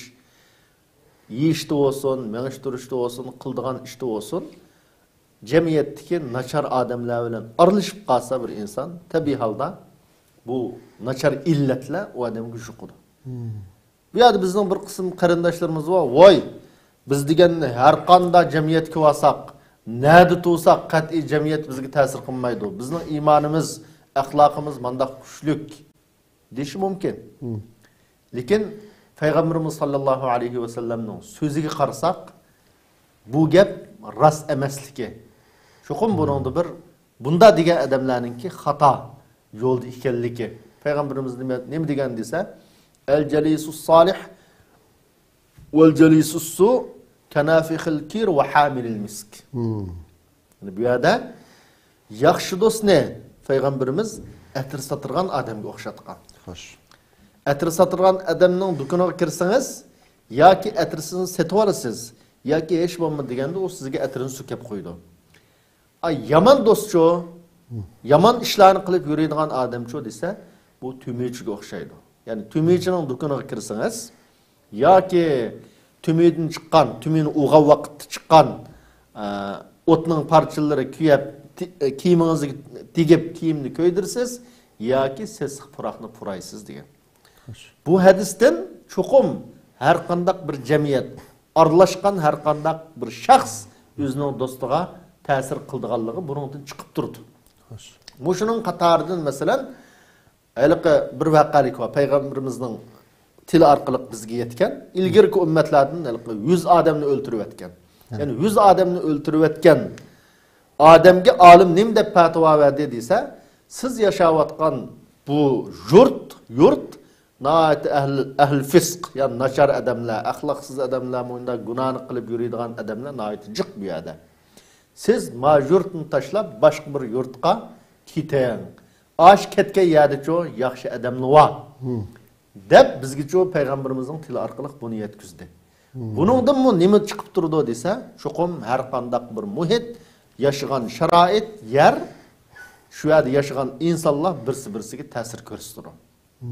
يېيىشتە بولسۇن، مېڭىشتۇرۇشتا بولسۇن، قىلىدىغان ئىشتا بولسۇن، جەمئىيەتتىكى ناچار ئادەملەر بىلەن ئارىلىشىپ قالسا بىر ئىنسان، تەبىئىي ھالدا بۇ ناچار ئىللەتلەر ئۇ ئادەمگە يۇقىدۇ. بۇ يەردە بىزنىڭ بىر قىسىم قېرىنداشلىرىمىز بار، ۋاي، بىز دېگەن ھەر قانداق جەمئىيەتكە بارساق، نەدە تۇرساق، قەتئىي جەمئىيەت بىزگە تەسىر قىلمايدۇ. بىزنىڭ ئىمانىمىز، ئەخلاقىمىز مانداق كۈچلۈك دېيىشى مۇمكىن. لېكىن پەيغەمبىرىمىز ساللاللاھۇ ئەلەيھى ۋەسەللەمنىڭ سۆزىگە قارىساق، بۇ گەپ راست ئەمەسلىكى. چوقۇم بۇنىڭدا بىر بۇنداق دېگەن ئادەملەرنىڭكى خاتا يولدا ئىكەنلىكى. پەيغەمبىرىمىز نېمە، نېمە دېگەن دېسە، ئەل جەلىسۇس سالىھ ۋەل جەلىسۇس سۇ كەنافىخىل كىر ۋە ھامىلىل مىسك. يەنى بۇ يەردە ياخشى دوستنى پەيغەمبىرىمىز ئەتىر ساتىدىغان ئادەمگە ئوخشاتقان. خوش. ئەتىر ساتىدىغان ئادەمنىڭ دۇكىنىغا كىرسىڭىز، ياكى ئەتىرسىزنى سېتىۋالىسىز، ياكى ھېچ بولمىدى دېگەندە ئۇ سىزگە ئەتىرنى سۈركەپ قويىدۇ. ئاي، يامان دوستچۇ، يامان ئىشلارنى قىلىپ يۈرىدىغان ئادەمچۇ دېسە، بۇ تۆمۈرچىگە ئوخشايدۇ. يەنى تۆمۈرچىنىڭ دۇكىنىغا كىرسىڭىز، ياكى تۆمۈردىن چىققان، تۆمۈرنى ئۇرغان ۋاقىتتا چىققان، ئە، ئوتنىڭ پارچىلىرى كۆيۈپ، تى-، ئە، كىيىمىڭىزگە تېگىپ، كىيىمنى كۆيدۈرىسىز ياكى سېسىق پۇراقنى پۇرايسىز دېگەن. بۇ ھەدىستىن چوقۇم ھەرقانداق بىر جەمئىيەت، ئارىلاشقان ھەرقانداق بىر شەخس ئۆزىنىڭ دوستىغا تەسىر قىلىدىغانلىقى بۇنىڭدىن چىقىپ تۇرىدۇ. مۇشۇنىڭ قاتارىدىن، مەسىلەن، ھېلىقى بىر ۋەقەلىك بار، پەيغەمبىرىمىزنىڭ تىلى ئارقىلىق بىزگە يەتكەن، ئىلگىرىكى ئۈممەتلەردىن ھېلىقى يۈز ئادەمنى ئۆلتۈرۈۋەتكەن. يەنى يۈز ئادەمنى ئۆلتۈرۈۋەتكەن ئادەمگە ئالىم نېمە دەپ پەتىۋا بەردى دېسە، سىز ياشاۋاتقان بۇ يۇرت، يۇرت ناھايىتى ئەھل، ئەھل فىسق، يەنى ناچار ئادەملەر، ئەخلاقسىز ئادەملەر، مۇنداق گۇناھنى قىلىپ يۈرىدىغان ئادەملەر ناھايىتى جىق بۇ يەردە. سىز ما يۇرتنى تاشلاپ باشقا بىر يۇرتقا كېتىڭ. ئاشۇ كەتكەن يەردىچۇ ياخشى ئادەملەر بار. دەپ بىزگىچۇ پەيغەمبىرىمىزنىڭ تىلى ئارقىلىق بۇنى يەتكۈزدى. بۇنىڭدىنمۇ نېمە چىقىپ تۇرىدۇ دېسە، چوقۇم ھەر قانداق بىر مۇھىت، ياشىغان شارائىت، يەر، شۇ يەردە ياشىغان ئىنسانلار بىرسى-بىرسىگە تەسىر كۆرسىتىدۇ.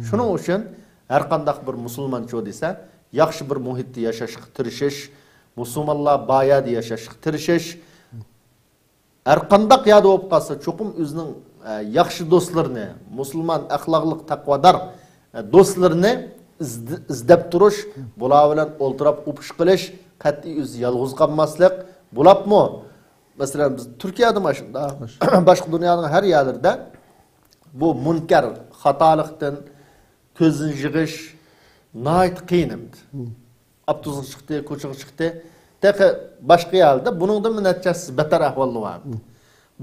شۇنىڭ ئۈچۈن ھەر قانداق بىر مۇسۇلمانچۇ دېسە، ياخشى بىر مۇھىتتا ياشاشقا تىرىشىش، مۇسۇلمانلار بار يەردە ياشاشقا تىرىشىش، ھەر قانداق يەردە بولۇپ قالسا، چوقۇم ئۆزىنىڭ، ئە، ياخشى دوستلىرىنى، مۇسۇلمان، ئەخلاقلىق، تەقۋادار، ئە، دوستلىرىنى ئىزد-، ئىزدەپ تۇرۇش، بۇلار بىلەن ئولتۇراپ ئۇپۇش قىلىش، قەتئىي ئۆزى يالغۇز قالماسلىق. بولۇپمۇ، مەسىلەن، بىز تۈركىيەدىمۇ ئاشۇنداق، باشقا دۇنيانىڭ ھەر يەرلىرىدە بۇ مۇنكەر خاتالىقتىن كۆزىنى يىغىش ناھايىتى قىيىن ئەمدى. ئاپتوبۇسقا چىقتى، كوچىغا چىقتى. تېخى باشقا يەردە بۇنىڭدىنمۇ نەچچە ھەسسە بەتتەر ئەھۋاللار بار.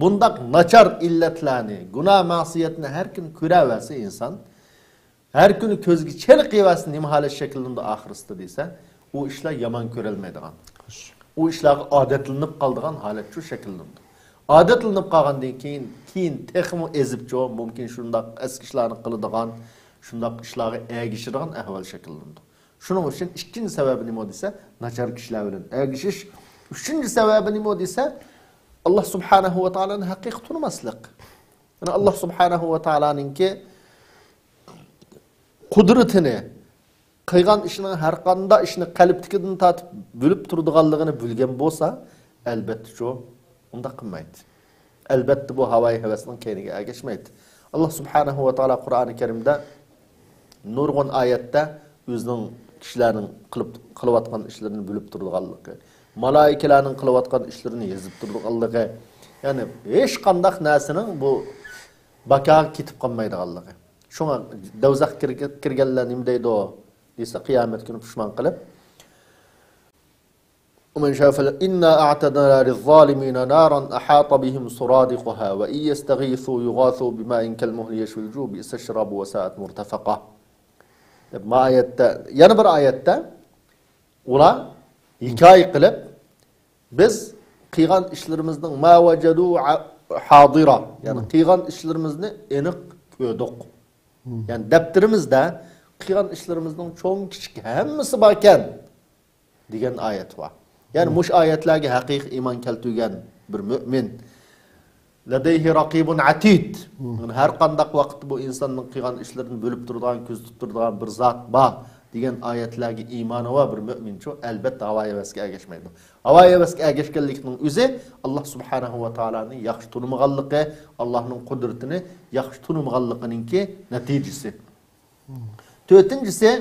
بۇنداق ناچار ئىللەتلەرنى، گۇناھ مەسىيەتنى ھەر كۈنى كۆرەۋەرسە ئىنسان، ھەر كۈنى كۆزگە چېلىقىۋەرسە نېمە ھالەت شەكىللىنىدۇ ئاخىرسىدا دېسە، ئۇ ئىشلار يامان كۆرەلمەيدىغان، ئۇ ئىشلارغا ئادەتلىنىپ قالىدىغان ھالەت شۇ شەكىللىنىدۇ. ئادەتلىنىپ قالغاندىن كېيىن، كېيىن تېخىمۇ ئېزىپچۇ، مۇمكىن شۇنداق ئەسكى ئىشلارنى قىلىدىغان، شۇنداق ئىشلارغا ئەگىشىدىغان ئەھۋال شەكىللىنىدۇ. شۇنىڭ ئۈچۈن ئىككىنچى سەۋەبى نېمە دېسە، ناچار كىشىلەر بىلەن ئەگىشىش. ئۈچىنچى سەۋەبى نېمە دېسە، ئاللا سۇبھانەھۇ ۋە تائالانى ھەقىقىي تونۇماسلىق. يەنى ئاللا سۇبھانەھۇ ۋە تائالانىڭكى قۇدرىتىنى، قىلغان ئىشىنىڭ ھەر قانداق ئىشنى قەلبتىكىدىن تارتىپ بىلىپ تۇرىدىغانلىقىنى بىلگەن بولسا، ئەلبەتتىچۇ، ئۇنداق قىلمايتتى. ئەلبەتتە، بۇ ھاۋايى ھەۋەسنىڭ كەينىگە ئەگەشمەيتتى. ئاللا سۇبھانەھۇ ۋە تائالا قۇرئانى كەرىمدە نۇرغۇن ئايەتتە ئۆزىنىڭ كىشىلەرنىڭ قىلىپ، قىلىۋاتقان ئىشلىرىنى بىلىپ تۇرىدىغانلىقى، مالائىكىلەرنىڭ قىلىۋاتقان ئىشلىرىنى يېزىپ تۇرىدىغانلىقى، يەنى ھېچقانداق نەرسىنىڭ بۇ باكاغا كېتىپ قالمايدىغانلىقى. شۇڭا دوزاخقا كىرگە-، كىرگەنلەر نېمە دەيدۇ دېسە، قىيامەت كۈنى پۇشمان قىلىپ، ومن شاء فل-، إنا أعتدنا للظالمين نارا أحاط بهم سرادقها وإن يستغيثوا يغاثوا بماء كالمهل يشوي الوجوه بئس الشراب وساءت مرتفقا. دەپ، ما ئايەتتە، يەنە بىر ئايەتتە ئۇلار ھېكايە قىلىپ، بىز قىلغان ئىشلىرىمىزنىڭ ما وجدوا حاضرا، يەنى قىلغان ئىشلىرىمىزنى ئېنىق كۆردۇق. يەنى دەپتىرىمىزدە قىلغان ئىشلىرىمىزنىڭ چوڭ كىچىك ھەممىسى باركەن. دېگەن ئايەت بار. يەنى مۇشۇ ئايەتلەرگە ھەقىقىي ئىمان كەلتۈرگەن بىر مۆمىن، لديه رقيب عتيد. يەنى ھەر قانداق ۋاقىتتا بۇ ئىنساننىڭ قىلغان ئىشلىرىنى بىلىپ تۇرىدىغان، كۆزىتىپ تۇرىدىغان بىر زات بار دېگەن ئايەتلەرگە ئىمانى بار بىر مۆمىنچۇ، ئەلبەتتە ھاۋا ھەۋەسكە ئەگەشمەيدۇ. ھاۋا ھەۋەسكە ئەگەشكەنلىكنىڭ ئۆزى ئاللا سۇبھانەھۇ ۋە تائالانى ياخشى تونۇمىغانلىقى، ئاللانىڭ قۇدرىتىنى ياخشى تونۇمىغانلىقىنىڭكى نەتىجىسى. تۆتىنچىسى،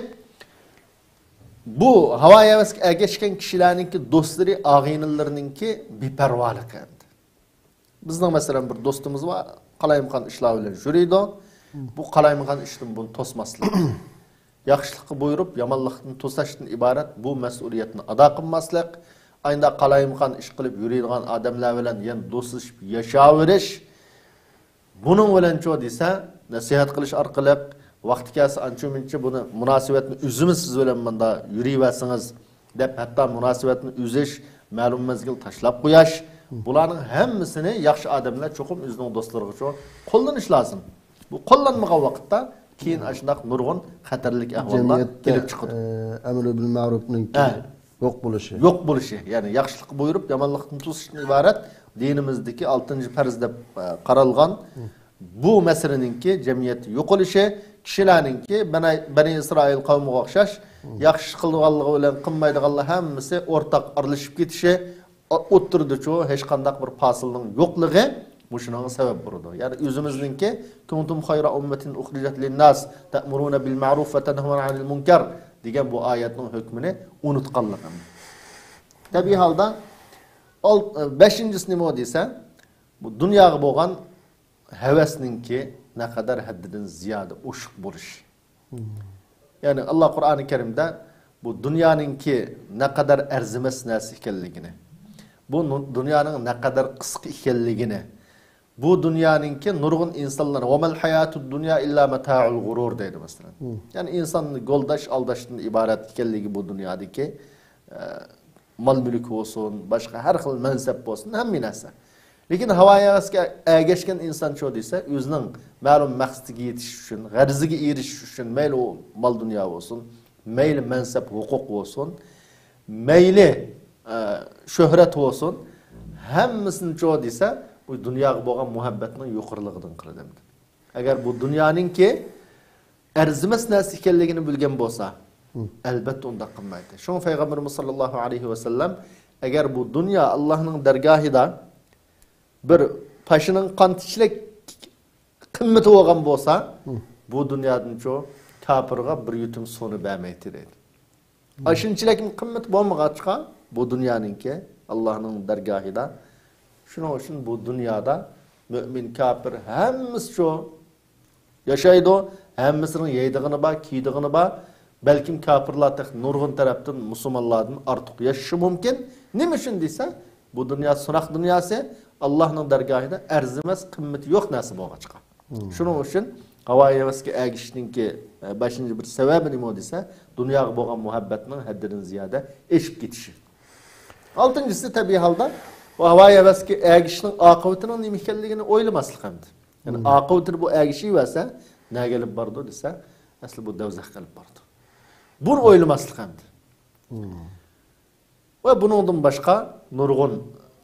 بۇ ھاۋا ھەۋەسكە ئەگەشكەن كىشىلەرنىڭكى دوستلىرى، ئاغىنىلىرىنىڭكى بىپەرۋالىقى ئەمدى. بىزنىڭ، مەسىلەن، بىر دوستىمىز بار، قالايمىقان ئىشلار بىلەن يۈرىدۇ. بۇ قالايمىقان ئىشتىن بۇنى توسماسلىق. ياخشىلىققا بۇيرۇپ، يامانلىقتىن توساشتىن ئىبارەت بۇ مەسئۇلىيەتنى ئادا قىلماسلىق. ئاينىدا قالايمىقان ئىش قىلىپ يۈرىدىغان ئادەملەر بىلەن يەنە دوستلىشىپ ياشاۋېرىش. بۇنىڭ بىلەنچۇ دېسە، نەسىھەت قىلىش ئارقىلىق، ۋاقتى كەلسە ئانچە-مۇنچە بۇنى، مۇناسىۋەتنى ئۈزىمىز سىز بىلەن مۇندا يۈرۈۋەرسىڭىز، دەپ ھەتتا مۇناسىۋەتنى ئۈزۈش، مەلۇم مەزگىل تاشلاپ قوياش، بۇلارنىڭ ھەممىسىنى ياخشى ئادەملەر چوقۇم ئۆزىنىڭ دوستلىرىغىچۇ قوللىنىش لازىم. بۇ قوللانمىغان ۋاقىتتا كېيىن ئاشۇنداق نۇرغۇن خەتەرلىك ئەھۋاللار جەمئىيەتتە، كېلىپ چىقىدۇ. ئە، ئەمرى بىل مەرۇپنىڭكى ھە. يوق بولۇشى. يوق بولۇشى، يەنى ياخشىلىققا بۇيرۇپ، يامانلىقتىن توسۇشتىن ئىبارەت دىنىمىزدىكى ئالتىنچى پەرز دەپ، ئە، قارالغان بۇ مەسىلىنىڭكى جەمئىيەتتە يوقىلىشى، كىشىلەرنىڭكى بەنە-، بەنى ئىسرائىل قەۋمىگە ئوخشاش ياخشى قىلىدىغانلىقى بىلەن قىلمايدىغانلار ھەممىسى ئورتاق ئارىلىشىپ كېتىشى، ئوتتۇرىدىچۇ ھېچقانداق بىر پاسىلنىڭ يوقلۇقى مۇشۇنىڭغا سەۋەب بولىدۇ. يەنى ئۆزىمىزنىڭكى كنتم خير أمة أخرجت للناس تأمرون بالمعروف وتنهون عن المنكر دېگەن بۇ ئايەتنىڭ ھۆكمىنى ئۇنتقانلىقىم. تەبىئىي ھالدا ئال-، بەشىنچىسى نېمە دېسە، بۇ دۇنياغا بولغان ھەۋەسنىڭكى نەقەدەر ھەددىدىن زىيادە ئوشۇق بولۇشى. يەنى، ئاللا قۇرئانى كەرىمدە بۇ دۇنيانىڭكى نەقەدەر ئەرزىمەس نەرسە ئىكەنلىكىنى، بۇ نۇ-، دۇنيانىڭ نەقەدەر قىسقا ئىكەنلىكىنى، بۇ دۇنيانىڭكى نۇرغۇن ئىنسانلار، وما الحياة الدنيا إلا متاع الغرور دەيدۇ، مەسىلەن. يەنى، ئىنساننى گولداش، ئالداشتىن ئىبارەت ئىكەنلىكى بۇ دۇنيادىكى، ئە، مال-مۈلۈك بولسۇن، باشقا ھەر خىل مەنسەپ بولسۇن، ھەممە نەرسە. لېكىن ھاۋا ھەۋەسكە ئەگەشكەن ئىنسانچۇ دېسە، ئۆزىنىڭ مەلۇم مەقسىتىگە يېتىش ئۈچۈن، غەرىزىگە ئېرىشىش ئۈچۈن، مەيلى ئۇ مال-دۇنيا بولسۇن، مەيلى مەنسەپ-ھوقۇق بولسۇن، مەيلى، ئە، شۆھرەت بولسۇن، ھەممىسىنىچۇ دېسە، بۇ دۇنياغا بولغان مۇھەببەتنىڭ يۇقىرىلىقىدىن قىلىدۇ. ئەگەر بۇ دۇنيانىڭكى ئەرزىمەس نەرسە ئىكەنلىكىنى بىلگەن بولسا، ئەلبەتتە ئۇنداق قىلمايتتى. شۇڭا پەيغەمبىرىمىز ساللاللاھۇ ئەلەيھى ۋەسەللەم، ئەگەر بۇ دۇنيا ئاللاھنىڭ دەرگاھىدا بىر پاشىنىڭ قانتىچىلىك قىممىتى بولغان بولسا، بۇ دۇنيادىنچۇ كاپىرغا بىر يۇتۇم سۇنى بەرمەيتتى دەيدۇ. ئاشۇنچىلىك قىممىتى بولمىغاچقا، بۇ دۇنيانىڭكى ئاللاھنىڭ دەرگاھىدا. شۇنىڭ ئۈچۈن بۇ دۇنيادا مۆمىن، كاپىر ھەممىسىچۇ ياشايدۇ، ھەممىسىنىڭ يەيدىغىنى بار، كىيىدىغىنى بار. بەلكىم كاپىرلار تېخى نۇرغۇن تەرەپتىن مۇسۇلمانلاردىن ئارتۇق ياشىشى مۇمكىن. نېمە ئۈچۈن دېسە، بۇ دۇنيا سىناق دۇنياسى، ئاللاھنىڭ دەرگاھىدا ئەرزىمەس، قىممىتى يوق نەرسە بولغاچقا. شۇنىڭ ئۈچۈن ھاۋايى ھەۋەسكە ئەگىشىشنىڭكى، ئە، بەشىنچى بىر سەۋەبى نېمە دېسە، دۇنياغا بولغان مۇھەببەتنىڭ ھەددىدىن زىيادە ئېشىپ كېتىشى. ئالتىنچىسى، تەبىئىي ھالدا بۇ ھاۋايى ھەۋەسكە ئەگىشىشنىڭ ئاقىۋىتىنىڭ نېمە ئىكەنلىكىنى ئويلىماسلىق ئەمدى. يەنى ئاقىۋىتىنى بۇ ئەگىشىۋەرسە، نەگە ئېلىپ بارىدۇ دېسە، ئەسلى بۇ دوزاخقا ئېلىپ بارىدۇ. بۇنى ئويلىماسلىق ئەمدى. ۋە بۇنىڭدىن باشقا نۇرغۇن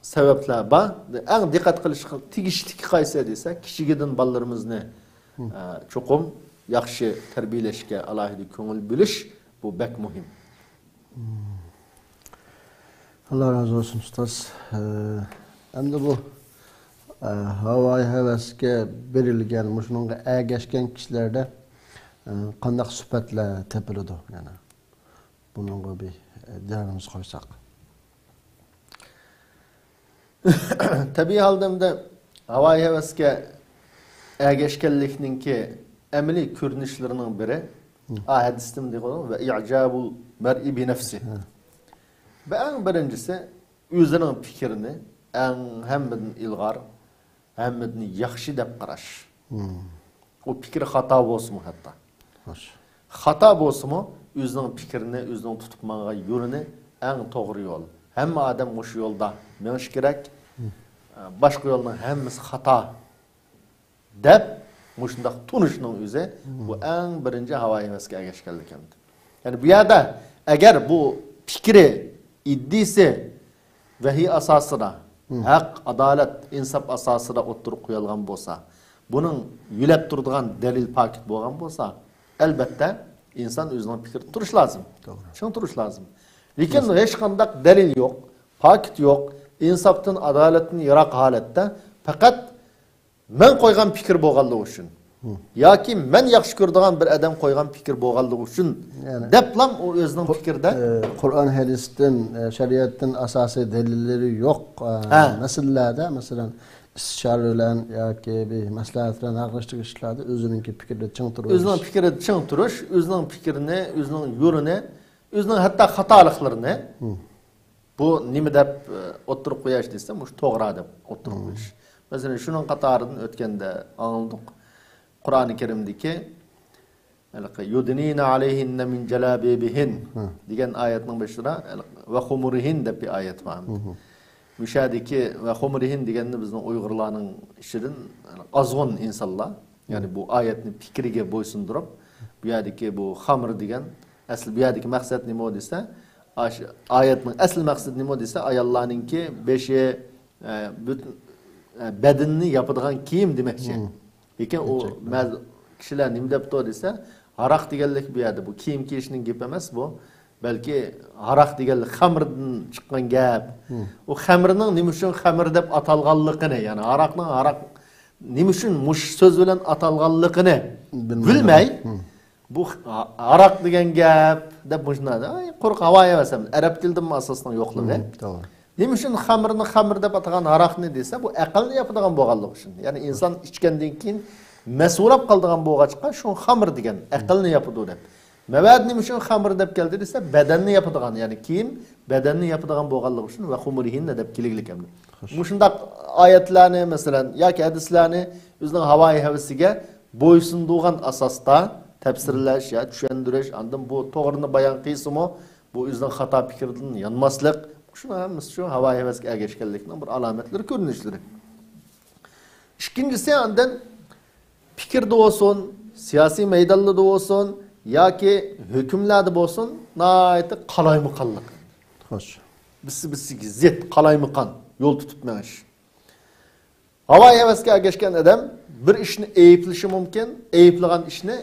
سەۋەبلەر بار. ئەڭ دىققەت قىلىشقا تېگىشلىكى قايسى دېسە، كىچىكىدىن بالىلىرىمىزنى، ئە، چوقۇم ياخشى تەربىيەلەشكە ئالاھىدە كۆڭۈل بۆلۈش، بۇ بەك مۇھىم. ئاللا رازى بولسۇن، ئۇستاز. ئە، ئەمدى بۇ، ئە، ھاۋايى ھەۋەسكە بېرىلگەن، مۇشۇنىڭغا ئەگەشكەن كىشىلەردە، ئە، قانداق سۈپەتلەر تېپىلىدۇ؟ يەنە بۇنىڭغا بىر، ئە، دىياگنوز قويساق. تەبىئىي ھالدا ئەمدى ھاۋايى ھەۋەسكە ئەگەشكەنلىكنىڭكى ئەمەلىي كۆرۈنۈشلىرىنىڭ بىرى، ئا، ھەدىستىمۇ دېگەن، ۋە ئىجابۇل مەرئى بىنەفسى. بۇ ئەڭ بىرىنچىسى، ئۆزىنىڭ پىكرىنى ئەڭ ھەممىدىن ئىلغار، ھەممىدىن ياخشى دەپ قاراش. ئۇ پىكرى خاتا بولسىمۇ ھەتتا. خاتا بولسىمۇ، ئۆزىنىڭ پىكرىنى، ئۆزىنىڭ تۇتۇپ ماڭغان يولىنى ئەڭ توغرا يول. ھەممە ئادەم مۇشۇ يولدا مېڭىش كېرەك. باشقا يولنىڭ ھەممىسى خاتا دەپ مۇشۇنداق تونۇشنىڭ ئۆزى، بۇ ئەڭ بىرىنچى ھاۋايى ھەۋەسكە ئەگەشكەنلىك ئەمدى. يەنى بۇ يەردە ئەگەر بۇ پىكرى، ئىدىيىسى، ۋەھىي ئاساسىدا، ھەق، ئادالەت، ئىنساپ ئاساسىدا ئوتتۇرىغا قويۇلغان بولسا، بۇنىڭ يۆلەپ تۇرىدىغان دەلىل، پاكىت بولغان بولسا، ئەلبەتتە، ئىنسان ئۆزىنىڭ پىكرىدە تۇرۇشى لازىم. توغرا. چىڭ تۇرۇشى لازىم. لېكىن ھېچقانداق دەلىل يوق، پاكىت يوق، ئىنساپتىن، ئادالەتتىن يىراق ھالەتتە پەقەت مەن قويغان پىكىر بولغانلىقى ئۈچۈن ياكى مەن ياخشى كۆرىدىغان بىر ئادەم قويغان پىكىر بولغانلىقى ئۈچۈن دەپلام ئۇ ئۆزىنىڭ پىكرىدە، ئە، قۇرئان ھەدىستىن، ئە، شەرىئەتتىن ئاساسىي دەلىللىرى يوق، ئە، مەسىلىلەردە، مەسىلەن، ئىستىشارە بىلەن ياكى بىر مەسلىھەت بىلەن ھەر قايسى ئىشلاردا ئۆزىنىڭكى پىكرىدە چىڭ تۇرۇش. ئۆزىنىڭ پىكرىدە چىڭ تۇرۇش، ئۆزىنىڭ پىكرىنى، ئۆزىنىڭ يولىنى، ئۆزىنىڭ ھەتتا خاتالىقلىرىنى بۇ نېمە دەپ، ئە، ئوتتۇرىغا قوياش دېسە، مۇشۇ توغرا دەپ ئوتتۇرىغا قويۇش. مەسىلەن، شۇنىڭ قاتارىدىن ئۆتكەندە ئاڭلىدۇق. قۇرئانى كەرىمدىكى ھېلىقى «يۇدنىنە ئەلەيھىننە مىن جەلابىبىھىن» دېگەن ئايەتنىڭ بېشىدا ھېلىقى «ۋە خۇمۇرىھىن» دەپ بىر ئايەت بار. مۇشۇ يەردىكى «ۋە خۇمۇرىھىن» دېگەننى بىزنىڭ ئۇيغۇرلارنىڭ ئىچىدىن ئازغۇن ئىنسانلار، يەنى بۇ ئايەتنى پىكرىگە بويسۇندۇرۇپ، بۇ يەردىكى بۇ خامىر دېگەن، ئەسلى بۇ يەردىكى مەقسەت نېمە دېسە، ئاش-، ئايەتنىڭ ئەسلى مەقسىتى نېمە دېسە، ئاياللارنىڭكى بېشى، ئە، پۈتۈن، ئە، بەدىنىنى ياپىدىغان كىيىم دېمەكچى. لېكىن ئۇ مەز-، كىشىلەر نېمە دەپتۇ دېسە، ھاراق دېگەنلىك بۇ يەردە بۇ كىيىم كىيىشنىڭ گېپى ئەمەس بۇ. بەلكى ھاراق دېگەنلىك خەمىردىن چىققان گەپ. ئۇ خەمىرنىڭ نېمە ئۈچۈن خەمىر دەپ ئاتالغانلىقىنى، يەنى ھاراقنىڭ ھاراق نېمە ئۈچۈن مۇشۇ سۆز بىلەن ئاتالغانلىقىنى بىلمەي، بۇ ھا-، ھاراق دېگەن گەپ دەپ مۇشۇنداق، ئاي، قۇرۇق ھاۋا ھەۋەس ئەمەس. ئەرەب تىلىدىمۇ ئاساسنىڭ يوقلۇقى. توغرا. نېمە ئۈچۈن خەمىرنى خەمىر دەپ ئاتىغان ھاراقنى دېسە، بۇ ئەقىلنى ياپىدىغان بولغانلىقى ئۈچۈن. يەنى ئىنسان ئىچكەندىن كېيىن مەسۇلاپ قالىدىغان بولغاچقا، شۇ خەمىر دېگەن، ئەقىلنى ياپىدۇ دەپ. مەۋەدى نېمە ئۈچۈن خەمىر دەپ كەلدى دېسە، بەدەننى ياپىدىغان، يەنى كىيىم بەدەننى ياپىدىغان بولغانلىقى ئۈچۈن ۋە خۇمۇرىھىننە دەپ كېلگىلىك ئەمدى. مۇشۇنداق ئايەتلەرنى، مەسىلەن، ياكى ھەدىسلەرنى ئۆزىنىڭ ھاۋايى ھەۋىسىگە بويسۇندۇرغان ئاساستا تەپسىرلەش يا چۈشەندۈرۈش، ئاندىن بۇ توغرىنى بايان قىلسىمۇ، بۇ ئۆزىنىڭ خاتا پىكرىدىن يانماسلىق، شۇنىڭ ھەممىسى شۇ ھاۋايى ھەۋەسكە ئەگەشكەنلىكنىڭ بىر ئالامەتلىرى، كۆرۈنۈشلىرى. ئىككىنچىسى، ئاندىن پىكىردە بولسۇن، سىياسىي مەيدانلىرىدا بولسۇن ياكى ھۆكۈملەردە بولسۇن، ناھايىتى قالايمىقانلىق. خوش. بىرسى-بىرسىگە زىت، قالايمىقان يول تۇتۇپ مېڭىش. ھاۋايى ھەۋەسكە ئەگەشكەن ئادەم بىر ئىشنى ئەيىبلىشى مۇمكىن، ئەيىبلىگەن ئىشنى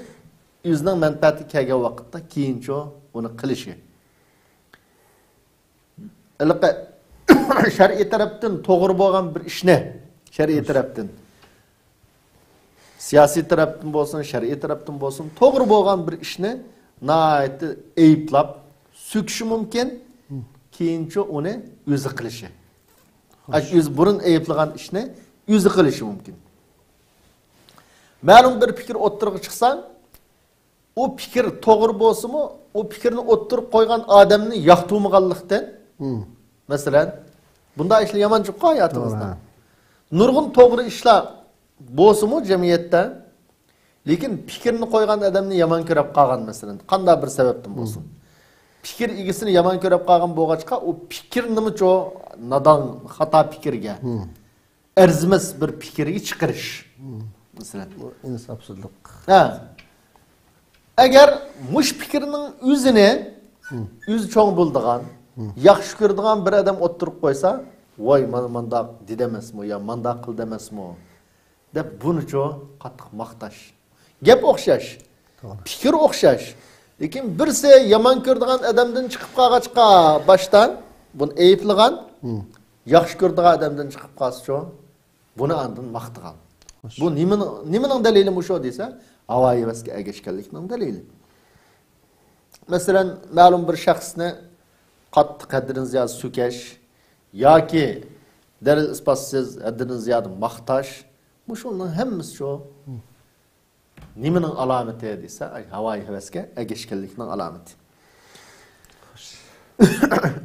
ئۆزىنىڭ مەنپەئەتىگە كەلگەن ۋاقىتتا كېيىنچە ئۇنى قىلىشى. ھېلىقى شەرئىي تەرەپتىن توغرا بولغان بىر ئىشنى، شەرئىي تەرەپتىن، سىياسىي تەرەپتىن بولسۇن، شەرئىي تەرەپتىن بولسۇن، توغرا بولغان بىر ئىشنى ناھايىتى ئەيىبلاپ، سۆكۈشى مۇمكىن، كېيىنچە ئۇنى ئۆزى قىلىشى. ئاشۇ ئۆزى بۇرۇن ئەيىبلىگەن ئىشنى ئۆزى قىلىشى مۇمكىن. مەلۇم بىر پىكىر ئوتتۇرىغا چىقسا، ئۇ پىكىر توغرا بولسىمۇ، ئۇ پىكىرنى ئوتتۇرىغا قويغان ئادەمنى ياقتۇرمىغانلىقتىن، مم. مەسىلەن، بۇنداق ئىشلار يامان جىققا ھاياتىمىزدا. توغرا. نۇرغۇن توغرا ئىشلار بولسىمۇ جەمئىيەتتە، لېكىن پىكىرنى قويغان ئادەمنى يامان كۆرۈپ قالغان، مەسىلەن، قانداق بىر سەۋەبتىن بولسۇن. مم. پىكىر ئىگىسىنى يامان كۆرۈپ قالغان بولغاچقا، ئۇ پىكىرنىمۇچۇ نادان، خاتا پىكىرگە، مم. ئەرزىمەس بىر پىكىرگە چىقىرىش. مم. مەسىلەن. بۇ ئىنساپسىزلىق. ھە. ئەگەر مۇشۇ پىكىرنىڭ ئۆزىنى، مم. ئۆزى چوڭ بولىدىغان، مم. ياخشى كۆرىدىغان بىر ئادەم ئوتتۇرىغا قويسا، ۋاي، مانا مانداق دېدى ئەمەسمۇ يا مانداق قىلدى ئەمەسمۇ؟ دەپ بۇنىچۇ قاتتىق ماختاش. گەپ ئوخشاش، توغرا. پىكىر ئوخشاش. لېكىن بىرسى يامان كۆرىدىغان ئادەمدىن چىقىپ قالغاچقا باشتان بۇنى ئەيىبلىغان، مم. ياخشى كۆرىدىغان ئادەمدىن چىقىپ قالسىچۇ، بۇنى ئاندىن ماختىغان. خوش. بۇ نېمىنىڭ، نېمىنىڭ دەلىلى مۇشۇ دېسە، ھاۋا-ھەۋەسكە ئەگەشكەنلىكنىڭ دەلىلى. مەسىلەن، مەلۇم بىر شەخسنى قاتتىق ھەددىدىن زىيادە سۆكەش ياكى دەلىل-ئىسپاتسىز ھەددىدىن زىيادە ماختاش، مۇشۇنىڭ ھەممىسى شۇ. نېمىنىڭ ئالامىتى دېسە، ئاي، ھاۋايى ھەۋەسكە ئەگەشكەنلىكنىڭ ئالامىتى.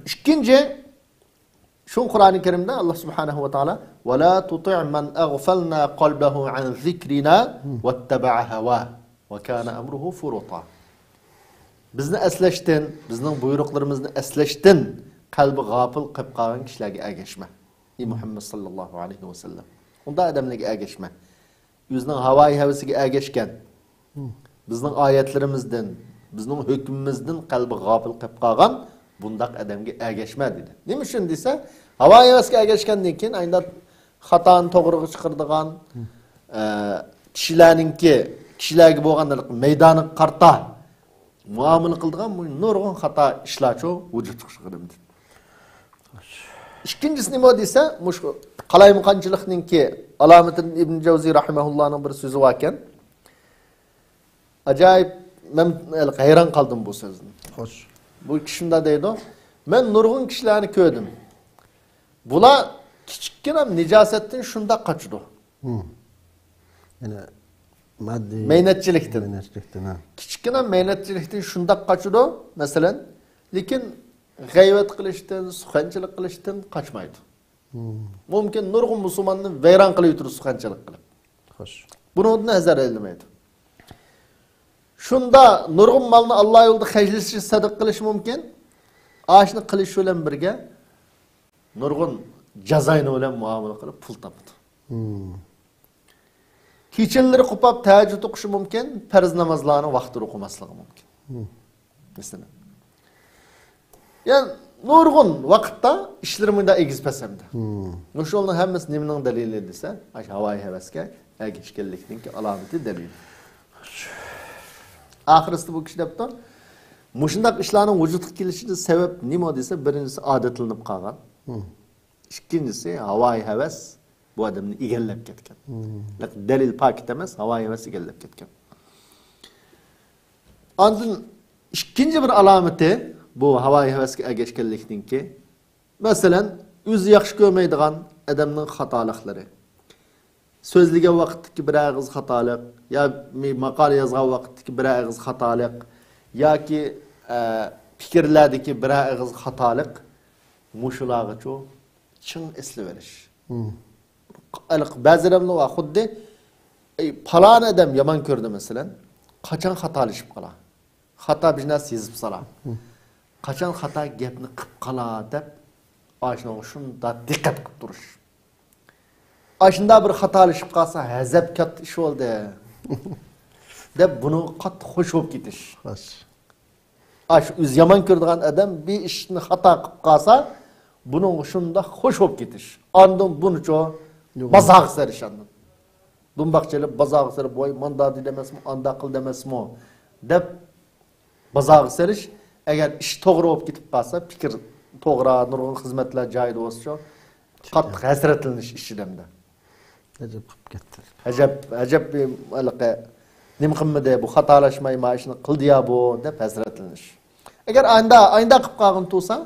ئىككىنچى، شۇ قۇرئانى كەرىمدە ئاللا سۇبھانەھۇ ۋە تائالا، «ۋە لا تۇتىئ مەن ئەغفەلنا قەلبەھۇ ئەن زىكرىنا ۋەتتەبەئە ھەۋاھ ۋە كانە ئەمرۇھۇ فۇرۇتا.» بىزنى ئەسلەشتىن، بىزنىڭ بۇيرۇقلىرىمىزنى ئەسلەشتىن قەلبى غاپىل قېلىپ قالغان كىشىلەرگە ئەگەشمە، ئەي مۇھەممەد ساللاللاھۇ ئەلەيھى ۋەسەللەم. ئۇنداق ئادەملەرگە ئەگەشمە. ئۆزىنىڭ ھاۋايى ھەۋىسىگە ئەگەشكەن، بىزنىڭ ئايەتلىرىمىزدىن، بىزنىڭ ھۆكمىمىزدىن قەلبى غاپىل قېلىپ قالغان بۇنداق ئادەمگە ئەگەشمە دېدى. نېمە ئۈچۈن دېسە، ھاۋايى ھەۋەسكە ئەگەشكەندىن كېيىن ئايندىن خاتانى توغرىغا چىقىرىدىغان، ئە، كىشىلەرنىڭكى، كىشىلەرگە بولغان مەيدانىغا قارىتا مۇئامىلە قىلىدىغان نۇرغۇن خاتا ئىشلارچۇ ۋۇجۇدقا چىقىدۇ. ئىككىنچىسى نېمە دېسە، مۇشۇ قالايمىقانچىلىقنىڭكى ئالامىتىدىن ئىبن جەۋزى رەھىمەھۇللانىڭ بىر سۆزى باركەن. ئاجايىپ، مەن ھەيران قالدىم بۇ سۆزدىن. خوش. بۇ كىشى شۇنداق دەيدۇ، مەن نۇرغۇن كىشىلەرنى كۆردۈم. بۇلار كىچىككىنە نىجاسەتتىن شۇنداق قاچىدۇ. يەنى ماددىي مەينەتچىلىكتىن. مەينەتچىلىكتىن، ھە. كىچىككىنە مەينەتچىلىكتىن شۇنداق قاچىدۇ، مەسىلەن، لېكىن غەيۋەت قىلىشتىن، سۇخەنچىلىك قىلىشتىن قاچمايدۇ. مۇمكىن، نۇرغۇن مۇسۇلماننى ۋەيران قىلىۋېتىدۇ سۇخەنچىلىك قىلىپ. خوش. بۇنىڭدىن ھەزەر ئەيلىمەيدۇ. شۇندا نۇرغۇن مالنى ئاللا يولىدا خەجلىشى، سەدىقە قىلىشى مۇمكىن. ئاشۇنى قىلىش بىلەن بىرگە نۇرغۇن جازاينى بىلەن مۇئامىلە قىلىپ پۇل تاپىدۇ. كېچىلىرى قوپاپ تەھەججۇد ئوقۇشى مۇمكىن، پەرز نامازلارنى ۋاقتىدا ئوقۇماسلىقى مۇمكىن. مەسىلەن. يەنى نۇرغۇن ۋاقىتتا ئىشلىرى مۇنداق ئېگىز پەس ئەمدى. مۇشۇلارنىڭ ھەممىسى نېمىنىڭ دەلىلى دېسە، ئاشۇ ھاۋايى ھەۋەسكە ئەگەشكەنلىكنىڭكى ئالامىتى، دەلىلى. ئاخىرسىدا بۇ كىشى دەپتۇ، مۇشۇنداق ئىشلارنىڭ ۋۇجۇدقا كېلىشىدە سەۋەب نېمە دېسە، بىرىنچىسى ئادەتلىنىپ قالغان. ئىككىنچىسى، ھاۋايى ھەۋەس بۇ ئادەمنى ئىگىلەپ كەتكەن. دەلىل پاكىت ئەمەس، ھاۋايى ھەۋەس ئىگىلەپ كەتكەن. ئاندىن ئىككىنچى بىر ئالامىتى، بۇ ھاۋايى ھەۋەسكە ئەگەشكەنلىكنىڭكى، مەسىلەن، ئۆزى ياخشى كۆرمەيدىغان ئادەمنىڭ خاتالىقلىرى. سۆزلىگەن ۋاقىتتىكى بىرەر ئېغىز خاتالىق، يا ماقالە يازغان ۋاقىتتىكى بىرەر ئېغىز خاتالىق، ياكى، ئە، پىكىرلەردىكى بىرەر ئېغىز خاتالىق، مۇشۇلارغىچۇ چىڭ ئېسىلىۋېلىش. ھېلىقى بەزى ئادەملەر بار، خۇددى، ئەي، پالان ئادەم يامان كۆردى، مەسىلەن، قاچان خاتالىشىپ قالا، خاتا بىر نەرسە يېزىپ سالا، قاچان خاتا گەپنى قىپ قالا دەپ، ئاشۇنىڭغا شۇنداق دىققەت قىپ تۇرۇش. ئاشۇنداق بىر خاتالىشىپ قالسا، ھەزەپ كاتتا ئىش بولدى دەپ، بۇنىڭغا قاتتىق خوش بولۇپ كېتىش. خوش. ئاشۇ ئۆزى يامان كۆرىدىغان ئادەم بىر ئىشنى خاتا قىپ قالسا، بۇنىڭغا شۇنداق خوش بولۇپ كېتىش. ئاندىن بۇنىچۇ، يوق، بازارغا سېلىش ئاندىن. دۇمباق چېلىپ، بازارغا سېلىپ، ۋاي، مانداق دېدى ئەمەسمۇ، ئانداق قىلدى ئەمەسمۇ دەپ بازارغا سېلىش. ئەگەر ئىش توغرا بولۇپ كېتىپ قالسا، پىكىر توغرا، نۇرغۇن خىزمەتلەر جايىدا بولسىچۇ، قاتتىق ھەسرەتلىنىش ئىچىدە ئەمدى. ئەجەب قىلىپ كەتتى. ئەجەب، ئەجەب، ھېلىقى نېمە قىلمىدى، بۇ خاتالاشماي ما ئىشنى قىلدىيا بۇ، دەپ ھەسرەتلىنىش. ئەگەر ئايندا، ئايندا قىلىپ قالغان تۇرسا،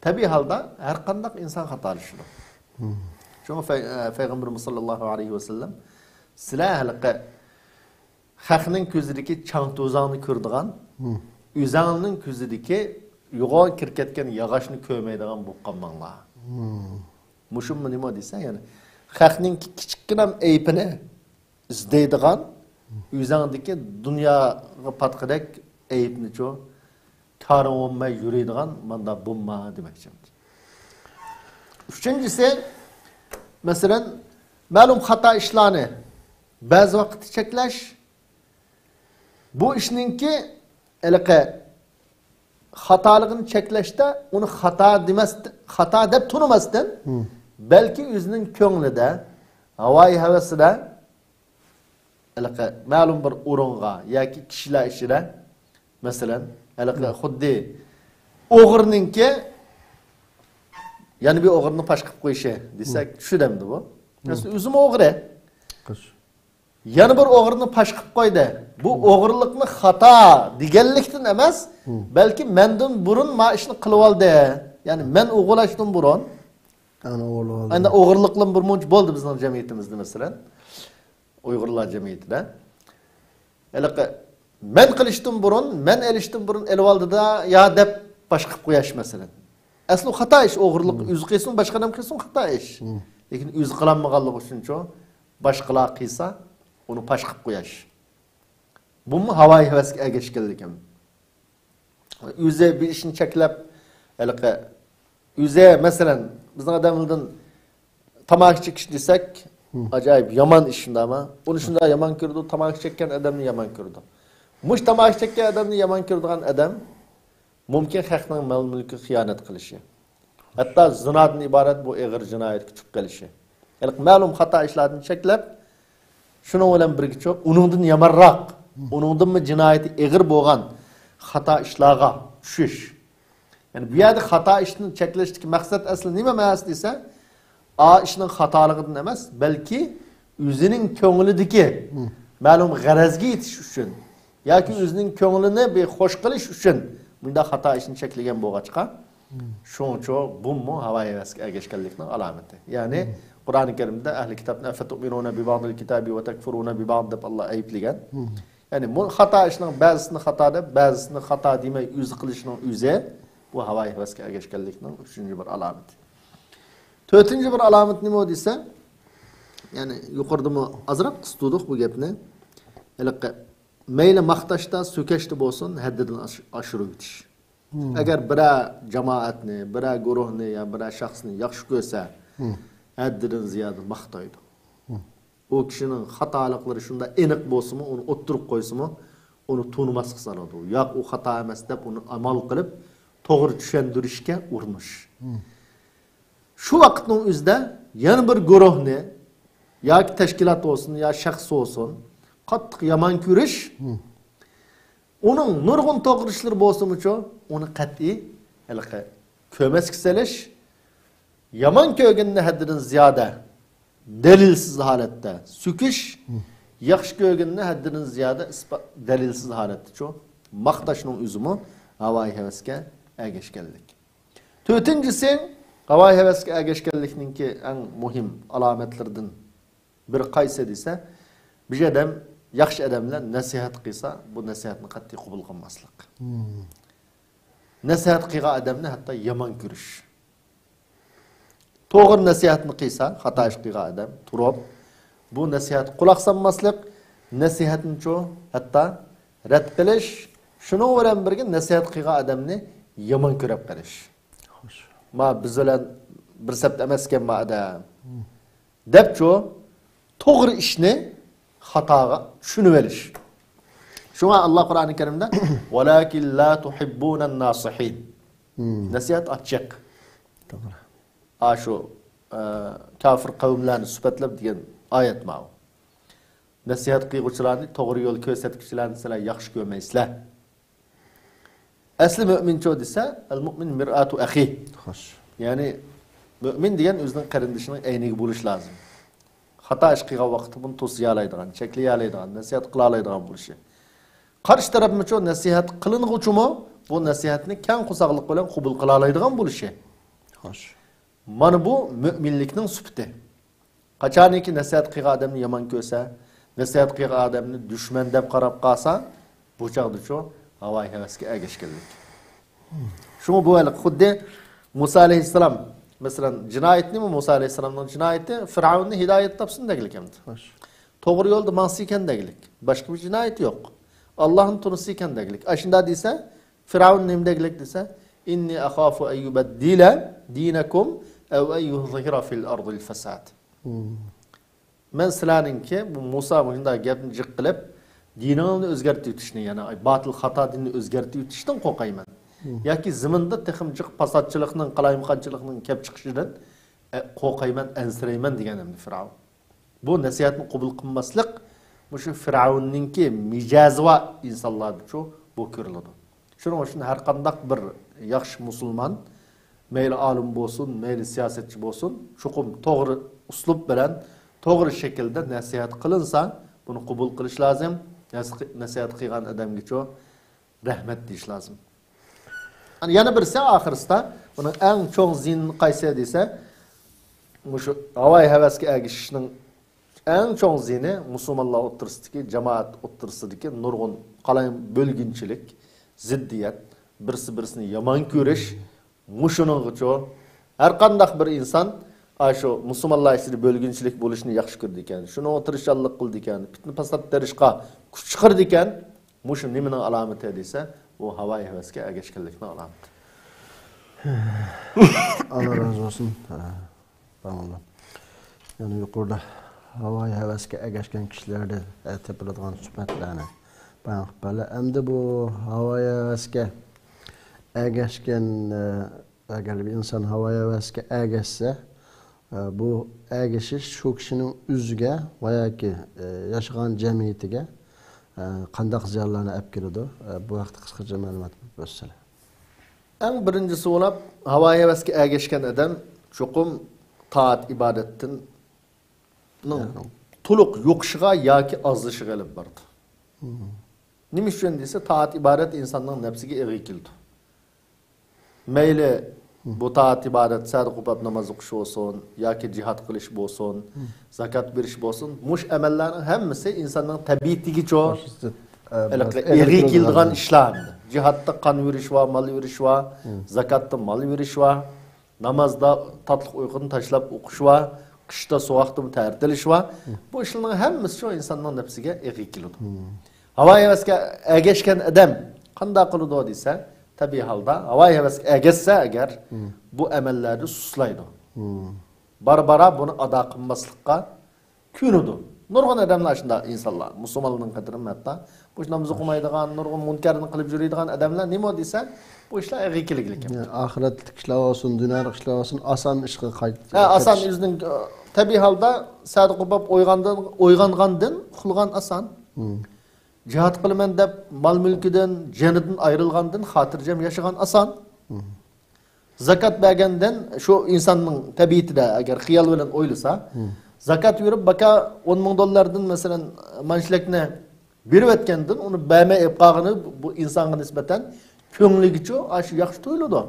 تەبىئىي ھالدا ھەر قانداق ئىنسان خاتالىشىدۇ. شۇڭا پەي-، ئە، پەيغەمبىرىمىز ساللاللاھۇ ئەلەيھى ۋەسەللەم، سىلەر ھېلىقى خەقنىڭ كۆزىدىكى چاڭ-توزاڭنى كۆرىدىغان، ئۆزەڭنىڭ كۆزىدىكى يوغان كىرىپ كەتكەن ياغاچنى كۆرمەيدىغان بولۇپ قالماڭلار. مۇشۇمۇ نېمە دېسە، يەنى خەقنىڭ كىچىككىنە ئەيىبىنى ئىزدەيدىغان، ئۆزەڭدىكى دۇنياغا پاتقىدەك ئەيىبنىچۇ، كارىڭ بولماي يۈرىدىغان ماندا بولما دېمەكچى. ئۈچىنچىسى، مەسىلەن، مەلۇم خاتا ئىشلارنى بەزى ۋاقىتتا چەكلەش، بۇ ئىشنىڭكى ھېلىقى خاتالىقىنى چەكلەشتە ئۇنى خاتا دېمەس، خاتا دەپ تونۇماستىن، بەلكى ئۆزىنىڭ كۆڭلىدە، ھاۋايى ھەۋىسىدە ھېلىقى مەلۇم بىر ئورۇنغا ياكى كىشىلەر ئىچىدە، مەسىلەن، ھېلىقى خۇددى ئوغرىنىڭكى يەنە بىر ئوغرىنى پاش قىلىپ قويۇشى دېسەك، چۈشىدۇ ئەمدى بۇ. مەسىلەن، ئۆزىمۇ ئوغرى. يەنە بىر ئوغرىنى پاش قىلىپ قويدى. بۇ ئوغرىلىقنى خاتا دېگەنلىكتىن ئەمەس، بەلكى مەندىن بۇرۇن ما ئىشنى قىلىۋالدى. يەنى مەن ئوغرىلاشتىن بۇرۇن. ئەنە ئوغرىلىق. ئەندى ئوغرىلىقلىرىمۇ بىر مۇنچە بولدى بىزنىڭ جەمئىيىتىمىزدە، مەسىلەن. ئۇيغۇرلار جەمئىيىتىدە. ھېلىقى مەن قىلىشتىن بۇرۇن، مەن ئېلىشتىن بۇرۇن ئېلىۋالدىدا يا دەپ پاش قىلىپ قوياش، مەسىلەن. ئەسلى خاتا ئىش، ئوغرىلىق ئۆزى قىلسۇن، باشقا ئادەم قىلسۇن، خاتا ئىش. لېكىن ئۆزى قىلالمىغانلىقى ئۈچۈنچۇ، باشقىلار قىلسا، ئۇنى پاش قىلىپ قوياش. بۇمۇ ھاۋايى ھەۋەسكە ئەگەشكەنلىكىم. ئۆزى بىر ئىشنى چەكلەپ، ھېلىقى، ئۆزى، مەسىلەن، بىزنىڭ ئادەملەردىن تاماكا چېكىش دېسەك، ئاجايىپ يامان ئىش، شۇنداقمۇ؟ ئۇنى شۇنداق يامان كۆرىدۇ، تاماكا چەككەن ئادەمنى يامان كۆرىدۇ. مۇشۇ تاماكا چەككەن ئادەمنى يامان كۆرىدىغان ئادەم مۇمكىن خەقنىڭ مال-مۈلكىگە خىيانەت قىلىشى. ھەتتا زىنادىن ئىبارەت بۇ ئېغىر جىنايەتكە چۈشۈپ قېلىشى. ھېلىقى مەلۇم خاتا ئىشلاردىن چەكلەپ، شۇنىڭ بىلەن بىرگىچۇ، ئۇنىڭدىن يامانراق، ئۇنىڭدىنمۇ جىنايىتى ئېغىر بولغان خاتا ئىشلارغا چۈشۈش. يەنى بۇ يەردە خاتا ئىشنى چەكلەشتىكى مەقسەت ئەسلى نېمە مەنىسى دېسە، ئا ئىشنىڭ خاتالىقىدىن ئەمەس، بەلكى ئۆزىنىڭ كۆڭلىدىكى مەلۇم غەرەزگە يېتىش ئۈچۈن ياكى ئۆزىنىڭ كۆڭلىنى بىر خوش قىلىش ئۈچۈن بۇنداق خاتا ئىشنى چەكلىگەن بولغاچقا، شۇڭىچۇ بۇمۇ ھاۋايى ھەۋەسكە ئەگەشكەنلىكنىڭ ئالامىتى. يەنى قۇرئانى كەرىمدە ئەھلى كىتابنى «أفتؤمنون ببعض الكتاب وتكفرون ببعض» دەپ ئاللا ئەيىبلىگەن. يەنى بۇ خاتا ئىشنىڭ بەزىسىنى خاتا دەپ، بەزىسىنى خاتا دېمەي ئۆزى قىلىشنىڭ ئۆزى بۇ ھاۋايى ھەۋەسكە ئەگەشكەنلىكنىڭ ئۈچىنچى بىر ئالامىتى. تۆتىنچى بىر ئالامىتى نېمە دېسە، يەنى يۇقىرىدىمۇ ئازراق قىستۇدۇق بۇ گەپنى. ھېلىقى مەيلى ماختاشتا، سۆكەشتە بولسۇن، ھەددىدىن ئاش-، ئاشۇرۇۋېتىش. ئەگەر بىرەر جامائەتنى، بىرەر گۇرۇھنى يا بىرەر شەخسنى ياخشى كۆرسە، ھەددىدىن زىيادە ماختايدۇ. ئۇ كىشىنىڭ خاتالىقلىرى شۇنداق ئېنىق بولسىمۇ، ئۇنى ئوتتۇرىغا قويسىمۇ، ئۇنى تونۇماسقا سالىدۇ. ياق، ئۇ خاتا ئەمەس دەپ، ئۇنى ئامال قىلىپ، توغرا چۈشەندۈرۈشكە ئۇرۇنۇش. شۇ ۋاقىتنىڭ ئۆزىدە يەنە بىر گۇرۇھنى ياكى تەشكىلات بولسۇن، يا شەخس بولسۇن، قاتتىق يامان كۆرۈش، ئۇنىڭ نۇرغۇن توغرا ئىشلىرى بولسىمۇچۇ، ئۇنى قەتئىي ھېلىقى كۆرمەسكە سېلىش، يامان كۆرگىنىنى ھەددىدىن زىيادە دەلىلسىز ھالەتتە سۆكۈش، ياخشى كۆرگىنىنى ھەددىدىن زىيادە ئىسپا-، دەلىلسىز ھالەتتىچۇ ماختاشنىڭ ئۆزىمۇ ھاۋايى ھەۋەسكە ئەگەشكەنلىك. تۆتىنچىسى، ھاۋايى ھەۋەسكە ئەگەشكەنلىكنىڭكى ئەڭ مۇھىم ئالامەتلىرىدىن بىرى قايسى دېسە، بىر ئادەم، ياخشى ئادەملەر نەسىھەت قىلسا، بۇ نەسىھەتنى قەتئىي قوبۇل قىلماسلىق. نەسىھەت قىلغان ئادەمنى ھەتتا يامان كۆرۈش. توغرا نەسىھەتنى قىلسا، خاتا ئىش قىلغان ئادەم تۇرۇپ، بۇ نەسىھەتكە قۇلاق سالماسلىق، نەسىھەتنىچۇ ھەتتا رەت قىلىش، شۇنىڭ بىلەن بىرگە نەسىھەت قىلغان ئادەمنى يامان كۆرۈپ قېلىش. خوش. ما بىز بىلەن بىر سەپتە ئەمەسكەن ما ئادەم. دەپچۇ، توغرا ئىشنى خاتاغا چۈشىنىۋېلىش. شۇڭا ئاللا قۇرئانى كەرىمدە «ولكن لا تحبون الناصحين». نەسىھەت ئاچچىق. توغرا. ئاشۇ، ئە، كاپىر قەۋملەرنى سۈپەتلەپ دېگەن ئايەت ماۋۇ. نەسىھەت قىلغۇچىلارنى، توغرا يول كۆرسەتكۈچىلەرنى سىلەر ياخشى كۆرمەيسىلەر. ئەسلى مۆمىنچۇ دېسە، «ئەل مۇئمىن مىرئاتۇ ئەخى». خوش. يەنى مۆمىن دېگەن ئۆزىنىڭ قېرىندىشىنىڭ ئەينىكى بولۇش لازىم. خاتا ئىش قىلغان ۋاقىتتا بۇنى توسىيالايدىغان، چەكلىيەلەيدىغان، نەسىھەت قىلالايدىغان بولۇشى. قارشى تەرەپمۇچۇ نەسىھەت قىلىنغۇچىمۇ بۇ نەسىھەتنى كەڭ قورساقلىق بىلەن قوبۇل قىلالايدىغان بولۇشى. خوش. مانا بۇ مۆمىنلىكنىڭ سۈپىتى. قاچانكى نەسىھەت قىلغان ئادەمنى يامان كۆرسە، نەسىھەت قىلغان ئادەمنى دۈشمەن دەپ قاراپ قالسا، بۇ چاغدىچۇ ھاۋايى ھەۋەسكە ئەگەشكەنلىك. شۇڭا بۇ ھېلىقى خۇددى مۇسا ئەلەيھىسسالام، مەسىلەن، جىنايىتى نېمە؟ مۇسا ئەلەيھىسسالامنىڭ جىنايىتى فىرئەۋننى ھىدايەت تاپسۇن دەگلىك ئەمدى. خوش. توغرا يولدا ماڭسا ئىكەن دەگلىك. باشقا بىر جىنايىتى يوق. ئاللاھنى تونۇسا ئىكەن دەگلىك. ئاشۇنداق دېسە، فىرئەۋن نېمە دەگلىك دېسە، «إني أخاف أن يبدل دينكم أو أن يظهر في الأرض الفساد.» مم. مەن سىلەرنىڭكى، بۇ مۇسا مۇشۇنداق گەپنى جىق قىلىپ، دىنىڭلارنى ئۆزگەرتىۋېتىشنى، يەنى باتىل خاتا دىننى ئۆزگەرتىۋېتىشتىن قورقايمەن. مم. ياكى زېمىندا تېخىمۇ جىق پاساتچىلىقنىڭ، قالايمىقانچىلىقنىڭ كەپ چىقىشىدىن، ئە، قورقايمەن، ئەنسىرەيمەن دېگەن ئەمدى فىرئەۋن. بۇ نەسىھەتنى قوبۇل قىلماسلىق مۇشۇ فىرئەۋننىڭكى مىجەزى بار ئىنسانلاردىچۇ بۇ كۆرۈلىدۇ. شۇنىڭ ئۈچۈن ھەر قانداق بىر ياخشى مۇسۇلمان، مەيلى ئالىم بولسۇن، مەيلى سىياسەتچى بولسۇن، چوقۇم توغرا ئۇسلۇب بىلەن، توغرا شەكىلدە نەسىھەت قىلىنسا، بۇنى قوبۇل قىلىش لازىم. نەس-، نەسىھەت قىلغان ئادەمگىچۇ رەھمەت دېيىش لازىم. يەنە بىرسى ئاخىرسىدا، بۇنىڭ ئەڭ چوڭ زىيىنى قايسى دېسە، مۇشۇ ھاۋايى ھەۋەسكە ئەگىشىشنىڭ ئەڭ چوڭ زىيىنى مۇسۇلمانلار ئوتتۇرىسىدىكى، جامائەت ئوتتۇرىسىدىكى نۇرغۇن قالايمىقان، بۆلگۈنچىلىك، زىددىيەت، بىرسى بىرسىنى يامان كۆرۈش، مۇشۇنىڭغىچۇ ھەر قانداق بىر ئىنسان ئاشۇ مۇسۇلمانلار ئىچىدە بۆلگۈنچىلىك بولۇشنى ياخشى كۆرىدىكەن، شۇنىڭغا تىرىشچانلىق قىلىدىكەن، پىتنە پاسات تېرىشقا كۈچ چىقىرىدىكەن. مۇشۇ نېمىنىڭ ئالامىتى دېسە، ئۇ ھاۋايى ھەۋەسكە ئەگەشكەنلىكنىڭ ئالامىتى. ئاللا رازى بولسۇن. بارمۇلا. يەنە يۇقىرىدا ھاۋايى ھەۋەسكە ئەگەشكەن كىشىلەردە، ئە، تېپىلىدىغان سۈپەتلەرنى بايان قىلىپ بەردى. ئەمدى بۇ ھاۋايى ھەۋەسكە ئەگەشكەن، ئە، ئەگەر بىر ئىنسان ھاۋايى ھەۋەسكە ئەگەشسە، ئە، بۇ ئەگىشىش شۇ كىشىنىڭ ئۆزىگە ۋە ياكى، ئە، ياشىغان جەمئىيىتىگە، ئە، قانداق زىيانلارنى ئەپ كېلىدۇ؟ ئە، بۇ ھەقتە قىسقىچە مەلۇمات بېرىپ ئۆتسىلە. ئەڭ بىرىنچىسى بولۇپ، ھاۋايى ھەۋەسكە ئەگەشكەن ئادەم چوقۇم تائەت ئىبادەتتىن نىڭ تولۇق يوقىشىغا ياكى ئازلىشىغا ئېلىپ بارىدۇ. نېمە ئۈچۈن دېسە، تائەت ئىبادەت ئىنساننىڭ نەپسىگە ئېغىر كېلىدۇ. مەيلى بۇ تائەت ئىبادەت، سەدىقە قوپاپ ناماز ئوقۇش بولسۇن، ياكى جىھاد قىلىش بولسۇن، زاكات بېرىش بولسۇن، مۇشۇ ئەمەللەرنىڭ ھەممىسى ئىنساننىڭ تەبىئىتىگىچۇ ھېلىقى ئېغىر كېلىدىغان ئىشلار. جىھادتا قان بېرىش بار، مال بېرىش بار، زاكاتتا مال بېرىش بار. نامازدا تاتلىق ئۇيقۇنى تاشلاپ ئوقۇش ۋە قىشتا سوغۇقتىن تەرىتىلىش ۋە بۇ ئىشلارنىڭ ھەممىسى شۇ ئىنساننىڭ نەپسىگە ئېغىر كېلىدۇ. ھاۋايى ھەۋەسكە ئەگەشكەن ئادەم قانداق قىلىدۇ دېسە، تەبىئىي ھالدا ھاۋايى ھەۋەسكە ئەگەشسە ئەگەر، بۇ ئەمەللەردە سۇسلايدۇ. بارا-بارا بۇنى ئادا قىلماسلىققا كۆنىدۇ. نۇرغۇن ئادەملەر شۇنداق ئىنسانلار، مۇسۇلمانلارنىڭ قېتىرىم ھەتتا مۇشۇ نامىزى قويمايدىغان، نۇرغۇن مۇنكەرنى قىلىپ يۈرىدىغان ئادەملەر نېمە دېسە، بۇ ئىشلار ئېغىر كېلىگىلىك. يەنى ئاخىرەتلىك ئىشلار بولسۇن، دۇنيالىق ئىشلار بولسۇن، ئاسان ئىشقا قايت-، ھە، ئاسان قېتىش. ئۆزىنىڭ، ئە، تەبىئىي ھالدا سەدىقە قوپاپ ئويغاندىن، ئويغانغاندىن ئۇخلىغان ئاسان. جىھاد قىلىمەن دەپ مال-مۈلكىدىن، جېنىدىن ئايرىلغاندىن خاتىرجەم ياشىغان ئاسان. زاكات بەرگەندىن شۇ ئىنساننىڭ تەبىئىتىدە ئەگەر خىيال بىلەن ئويلىسا، زاكات بېرىپ باكا ئون مىڭ دوللاردىن مەسىلەن مانچىلىكنى بېرىۋەتكەندىن ئۇنى بەرمەي ئېلىپ قالغىنى بۇ ئىنسانغا نىسبەتەن كۆڭلىگىچۇ ئاشۇ ياخشى تۇيۇلىدۇ.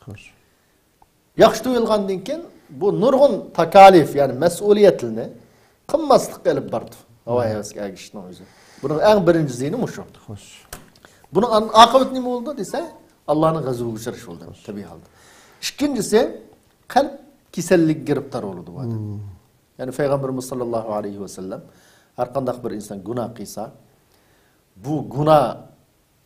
خوش. ياخشى تۇيۇلغاندىن كېيىن بۇ نۇرغۇن تاكالىف، يەنى مەسئۇلىيەتلىرىنى قىلماسلىققا ئېلىپ بارىدۇ. ھاۋايى ھەۋەسكە ئەگىشىشنىڭ ئۆزى. بۇنىڭ ئەڭ بىرىنچى زىيىنى مۇشۇ. خوش. بۇنىڭ ئان-، ئاقىۋىتى نېمە بولىدۇ دېسە، ئاللانىڭ غەزىپىگە ئۇچراش بولىدۇ، تەبىئىي ھالدا. ئىككىنچىسى، قەلب كېسەللىككە گىرىپتار بولىدۇ بۇ ئادەم. يەنى پەيغەمبىرىمىز ساللاللاھۇ ئەلەيھى ۋەسەللەم ھەر قانداق بىر ئىنسان گۇناھ قىلسا، بۇ گۇناھ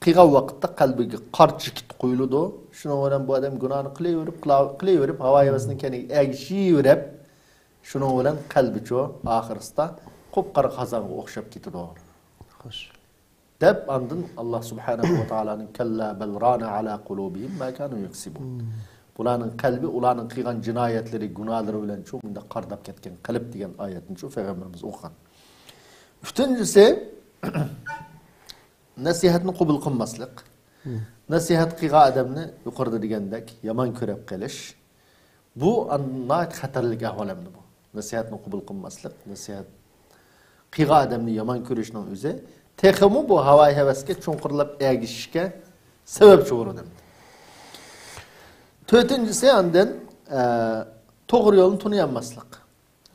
قىلغان ۋاقىتتا قەلبىگە قارا چېكىت قويۇلىدۇ. شۇنىڭ بىلەن بۇ ئادەم گۇناھنى قىلىۋېرىپ، قىلا-، قىلىۋېرىپ، ھاۋا ھەۋەسنىڭ كەينىگە ئەگىشىۋېرىپ، شۇنىڭ بىلەن قەلبىچۇ ئاخىرسىدا قۇپقارا قازانغا ئوخشاپ كېتىدۇ. خوش. دەپ ئاندىن ئاللا سۇبھانەھۇ ۋە تائالانىڭ «كەللا بەل رانا ئالا قۇلۇبىھىم ما كانۇ يەكسىبۇن.» بۇلارنىڭ قەلبى ئۇلارنىڭ قىلغان جىنايەتلىرى، گۇناھلىرى بىلەن شۇ مۇنداق قارداپ كەتكەن قەلب دېگەن ئايەتنى شۇ پەيغەمبىرىمىز ئوقۇغان. ئۈچىنچىسى، نەسىھەتنى قوبۇل قىلماسلىق. نەسىھەت قىلغان ئادەمنى يۇقىرىدا دېگەندەك يامان كۆرۈپ قېلىش. بۇ ئان-، ناھايىتى خەتەرلىك ئەھۋال ئەمدى بۇ. نەسىھەتنى قوبۇل قىلماسلىق، نەسىھەت قىلغان ئادەمنى يامان كۆرۈشنىڭ ئۆزى تېخىمۇ بۇ ھاۋايى ھەۋەسكە چوڭقۇرلاپ ئەگىشىشكە سەۋەبچى بولىدۇ. تۆتىنچىسى ئاندىن، ئە، توغرا يولنى تونۇيالماسلىق.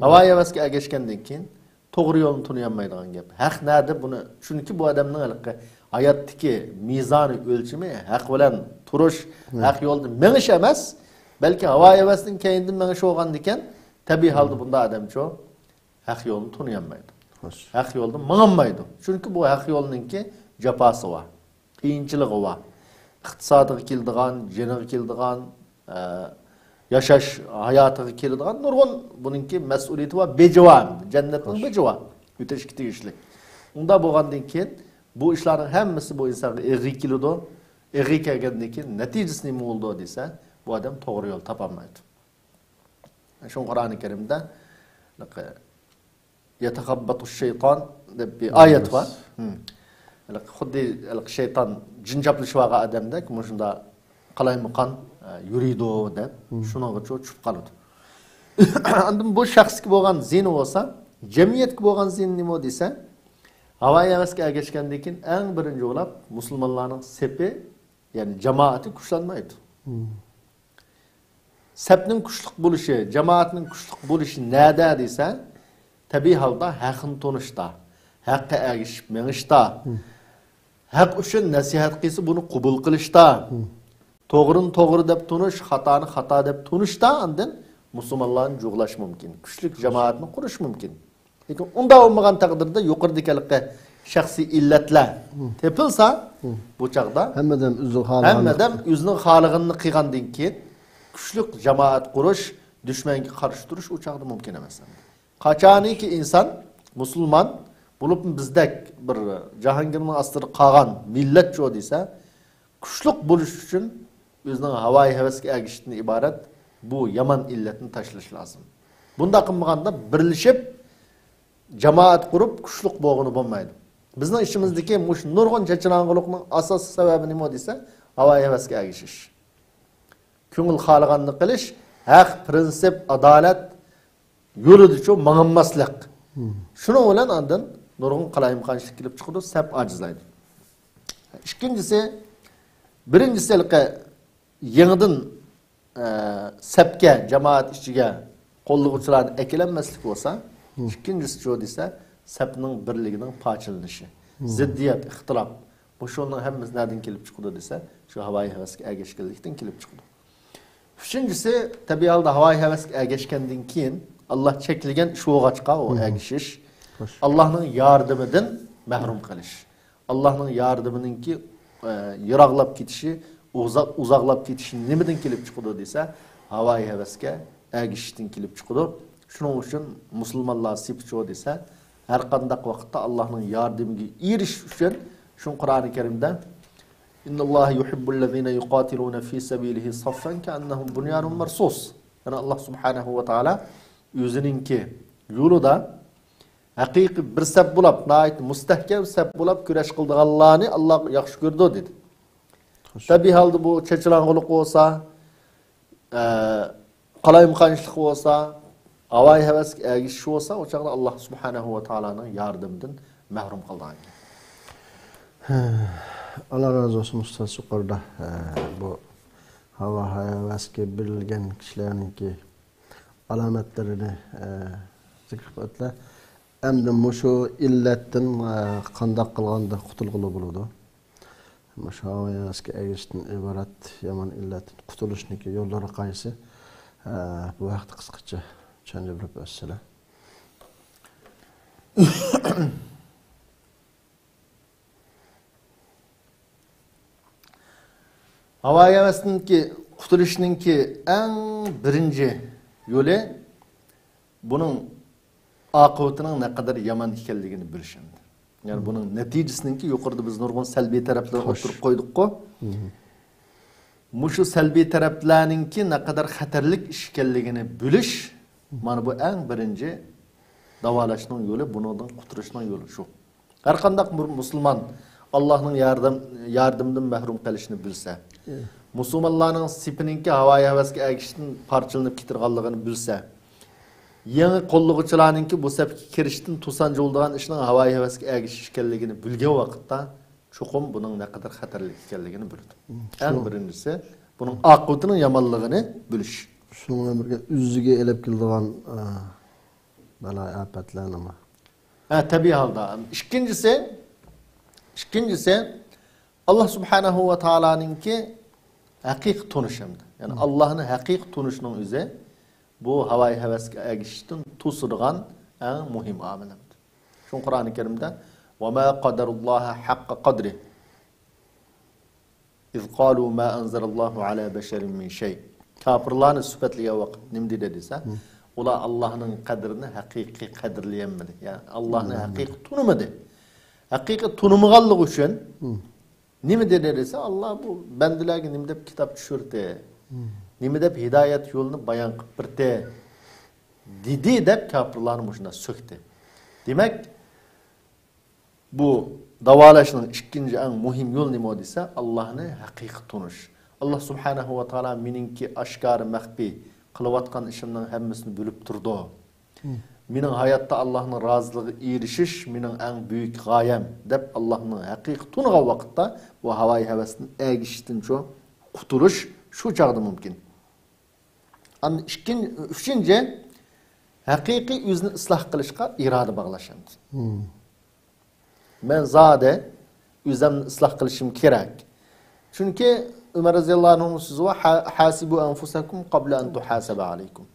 ھاۋايى ھەۋەسكە ئەگەشكەندىن كېيىن توغرا يولنى تونۇيالمايدىغان گەپ. ھەق نەدە بۇنى؟ چۈنكى بۇ ئادەمنىڭ ھېلىقى ھاياتتىكى مىزانى، ئۆلچىمى ھەق بىلەن تۇرۇش، ھەق يولدا مېڭىش ئەمەس، بەلكى ھاۋا-ھەۋەسنىڭ كەينىدىن مېڭىشى بولغاندىكىن، تەبىئىي ھالدا بۇنداق ئادەمچۇ ھەق يولنى تونۇيالمايدۇ. خوش. ھەق يولدا ماڭالمايدۇ. چۈنكى بۇ ھەق يولنىڭكى جاپاسى بار، قىيىنچىلىقى بار. ئىقتىسادىغا كېلىدىغان، جېنىغا كېلىدىغان، ئە، ياشاش ھاياتىغا كېلىدىغان نۇرغۇن بۇنىڭكى مەسئۇلىيىتى بار، بېجى بار، جەننەتنىڭ خوش. بېجى بار، ئۆتەشكە تېگىشلىك. ئۇنداق بولغاندىن كېيىن بۇ ئىشلارنىڭ ھەممىسى بۇ ئىنسانغا ئېغىر كېلىدۇ. ئېغىر كەلگەندىن كېيىن نەتىجىسى نېمە بولىدۇ دېسە، بۇ ئادەم توغرا يول تاپالمايدۇ. شۇڭا قۇرئانى كەرىمدە يەتەخەببەتۇ شەيتان دەپ بىر ئايەت بار. ھىم. خۇددى شەيتان جىن چاپلىشىۋالغان ئادەمدەك مۇشۇنداق قالايمىقان، ئە، يۈرىدۇ دەپ، شۇنىڭغىچۇ چۈشۈپ قالىدۇ. ئاندىن بۇ شەخسكە بولغان زىيىنى بولسا، جەمئىيەتكە بولغان زىيىنى نېمە دېسە، ھاۋا-ھەۋەسكە ئەگەشكەندىن كېيىن ئەڭ بىرىنچى بولۇپ مۇسۇلمانلارنىڭ سېپى، يەنى جامائىتى كۈچلەنمەيدۇ. سەپنىڭ كۈچلۈك بولۇشى، جامائەتنىڭ كۈچلۈك بولۇشى نەدە دېسە، تەبىئىي ھالدا ھەقنى تونۇشتا، ھەققە ئەگىشىپ مېڭىشتا، ھەق ئۈچۈن نەسىھەت قىلسا، بۇنى قوبۇل قىلىشتا، توغرىنى توغرا دەپ تونۇش، خاتانى خاتا دەپ تونۇشتا، ئاندىن مۇسۇلمانلارنى جۇغلاش مۇمكىن، كۈچلۈك جامائەتنى قۇرۇش مۇمكىن. لېكىن ئۇنداق بولمىغان تەقدىردە يۇقىرىدىكى ھېلىقى شەخسىي ئىللەتلەر تېپىلسا، بۇ چاغدا ھەممە ئادەم ئۆزىنىڭ خالىغاننى ھەممە ئادەم ئۆزىنىڭ خالىغىنىنى قىلغاندىن كېيىن كۈچلۈك جامائەت قۇرۇش، دۈشمەنگە قارشى تۇرۇش ئۇ چاغدا مۇمكىن ئەمەس. قاچانكى ئىنسان مۇسۇلمان بولۇپمۇ بىزدەك بىر جاھانگىرنىڭ ئاستىدا قالغان مىللەتچۇ دېسە، كۈچلۈك بولۇش ئۈچۈن ئۆزىنىڭ ھاۋايى ھەۋەسكە ئەگىشىشتىن ئىبارەت بۇ يامان ئىللەتنى تاشلىشى لازىم. بۇنداق قىلمىغاندا بىرلىشىپ جامائەت قۇرۇپ كۈچلۈك بولغىلى بولمايدۇ. بىزنىڭ ئىچىمىزدىكى مۇشۇ نۇرغۇن چېچىلاڭغۇلۇقنىڭ ئاساسىي سەۋەبى نېمە دېسە، ھاۋايى ھەۋەسكە ئەگىشىش. كۆڭۈل خالىغاننى قىلىش، ھەق، پىرىنسىپ، ئادالەت يولىدىچۇ ماڭالماسلىق. شۇنىڭ بىلەن ئاندىن نۇرغۇن قالايمىقانچىلىق كېلىپ چىقىدۇ، سەپ ئاجىزلايدۇ. ئىككىنچىسى، بىرىنچىسى ھېلىقى يېڭىدىن، ئە، سەپكە، جامائەت ئىچىگە قوللىغۇچىلارنى ئەكېلەلمەسلىك بولسا، ئىككىنچىسىچۇ دېسە، سەپنىڭ بىرلىكىنىڭ پارچىلىنىشى، زىددىيەت، ئىختىلاپ. مۇشۇنىڭ ھەممىسى نەدىن كېلىپ چىقىدۇ دېسە، شۇ ھاۋايى ھەۋەسكە ئەگەشكەنلىكتىن كېلىپ چىقىدۇ. ئۈچىنچىسى، تەبىئىي ھالدا ھاۋايى ھەۋەسكە ئەگەشكەندىن كېيىن، ئاللا چەكلىگەن ئىش بولغاچقا ئۇ ئەگىشىش، ئاللانىڭ ياردىمىدىن مەھرۇم قېلىش. ئاللانىڭ ياردىمىنىڭكى، ئە، يىراقلاپ كېتىشى، ئۇزاق، ئۇزاقلاپ كېتىشى نېمىدىن كېلىپ چىقىدۇ دېسە، ھاۋايى ھەۋەسكە ئەگىشىشتىن كېلىپ چىقىدۇ. شۇنىڭ ئۈچۈن مۇسۇلمانلار سېپىچۇ دېسە، ھەر قانداق ۋاقىتتا ئاللانىڭ ياردىمىگە ئېرىشىش ئۈچۈن، شۇ قۇرئانى كەرىمدە، إن الله يحب الذين يقاتلون في سبيله صفا كأنهم بنيان مرصوص. يەنى ئاللا سۇبھانەھۇ ۋە تائالا ئۆزىنىڭكى يولىدا ھەقىقىي بىر سەپ بولاپ، ناھايىتى مۇستەھكەم سەپ بولاپ كۈرەش قىلىدىغانلارنى ئاللا ياخشى كۆرىدۇ دېدى. خوش. تەبىئىي ھالدا بۇ چېچىلاڭغۇلۇق بولسا، ئە، قالايمىقانچىلىق بولسا، ھاۋايى ھەۋەسكە ئەگىشىش بولسا، ئۇ چاغدا ئاللا سۇبھانەھۇ ۋە تائالانىڭ ياردىمىدىن مەھرۇم قالىدىغان گەپ. ئاللا رازى بولسۇن ئۇستاز، يۇقىرىدا، ئە، بۇ ھاۋا ھەۋەسكە بېرىلگەن كىشىلەرنىڭكى ئالامەتلىرىنى، ئە، زىكىر قىلىپ ئۆتتىلەر. ئەمدى مۇشۇ ئىللەتتىن، ئە، قانداق قىلغاندا قۇتۇلغىلى بولىدۇ؟ مۇشۇ ھاۋا ھەۋەسكە ئەگىشىشتىن ئىبارەت يامان ئىللەتتىن قۇتۇلۇشنىڭكى يوللىرى قايسى؟ ئە، بۇ ھەقتە قىسقىچە چۈشەندۈرۈپ ئۆتسىلە. ھاۋا ھەۋەسنىڭكى، قۇتۇلۇشنىڭكى ئەڭ بىرىنچى يولى بۇنىڭ ئاقىۋىتىنىڭ نەقەدەر يامان ئىكەنلىكىنى بىلىش ئەمدى. يەنى بۇنىڭ نەتىجىسىنىڭكى يۇقىرىدا بىز نۇرغۇن سەلبىي تەرەپلىرىنى خوش. ئوتتۇرىغا قويدۇققۇ. مۇشۇ سەلبىي تەرەپلەرنىڭكى نەقەدەر خەتەرلىك ئىش ئىكەنلىكىنى بىلىش، مانا بۇ ئەڭ بىرىنچى داۋالاشنىڭ يولى، بۇنىڭدىن قۇتۇلۇشنىڭ يولى شۇ. ھەر قانداق بىر مۇسۇلمان ئاللاھنىڭ ياردەم، ياردىمىدىن مەھرۇم قېلىشنى بىلسە، مۇسۇلمانلارنىڭ سېپىنىڭكى ھاۋايى ھەۋەسكە ئەگىشىشتىن پارچىلىنىپ كېتىدىغانلىقىنى بىلسە، يېڭى قوللىغۇچىلارنىڭكى بۇ سەپكە كىرىشتىن توسانچى بولىدىغان ئىشنىڭ ھاۋايى ھەۋەسكە ئەگىشىش ئىكەنلىكىنى بىلگەن ۋاقىتتا، چوقۇم بۇنىڭ نەقەدەر خەتەرلىك ئىكەنلىكىنى بىلىدۇ. ئەڭ بىرىنچىسى، بۇنىڭ ئاقىۋىتىنىڭ يامانلىقىنى بىلىش. شۇنىڭ بىلەن بىرگە ئۆزىگە ئېلىپ كېلىدىغان، ئە، بالا ئاپەتلەرنىمۇ ھە، تەبىئىي ھالدا. ئىككىنچىسى، ئىككىنچىسى، ئاللا سۇبھانەھۇ ۋە تائالانىڭكى ھەقىقىي تونۇش ھەمدە. يەنى ئاللانى ھەقىقىي تونۇشنىڭ ئۆزى بۇ ھاۋايى ھەۋەسكە ئەگىشىشتىن توسىدىغان ئەڭ مۇھىم ئامىل ھەمدە. شۇڭا قۇرئانى كەرىمدە، «وما قدروا الله حق قدره إذ قالوا ما أنزل الله على بشر من شيء.» كاپىرلارنى سۈپەتلىگەن ۋاقىت نېمە دېدى دېسە، ئۇلار ئاللانىڭ قەدرىنى ھەقىقىي قەدىرلىيەلمىدى. يەنى ئاللانى ھەقىقىي تونۇمىدى. ھەقىقىي تونۇمىغانلىقى ئۈچۈن نېمە دېدى دېسە، ئاللا بۇ بەندىلەرگە نېمە دەپ كىتاب چۈشۈردى؟ نېمە دەپ ھىدايەت يولىنى بايان قىلىپ بەردى؟ دېدى دەپ كاپىرلارنى مۇشۇنداق سۆكتى. دېمەك، بۇ داۋالاشنىڭ ئىككىنچى ئەڭ مۇھىم يولى نېمە دېسە، ئاللانى ھەقىقىي تونۇش. ئاللا سۇبھانەھۇ ۋە تائالا مېنىڭكى ئاشكارا، مەخپىي قىلىۋاتقان ئىشىمنىڭ ھەممىسىنى بىلىپ تۇرىدۇ. مېنىڭ ھاياتتا ئاللانىڭ رازىلىقىغا ئېرىشىش مېنىڭ ئەڭ بۈيۈك غايەم، دەپ ئاللانى ھەقىقىي تونۇغان ۋاقىتتا بۇ ھاۋايى ھەۋەستىن ئەگىشىشتىنچۇ قۇتۇلۇش شۇ چاغدا مۇمكىن. ئاندىن ئىككىنچى، ئۈچىنچى، ھەقىقىي ئۆزىنى ئىسلاھ قىلىشقا ئىرادە باغلاش ئەمدى. مەن زادى ئۆزۈمنى ئىسلاھ قىلىشىم كېرەك. چۈنكى ئۆمەر رەزىياللاھۇ ئەنھۇنىڭ سۆزى بار، «ھە-، ھاسىبۇ ئەنفۇسەكۇم قابلە ئەن تۇھاسەبە ئەلەيكۇم.»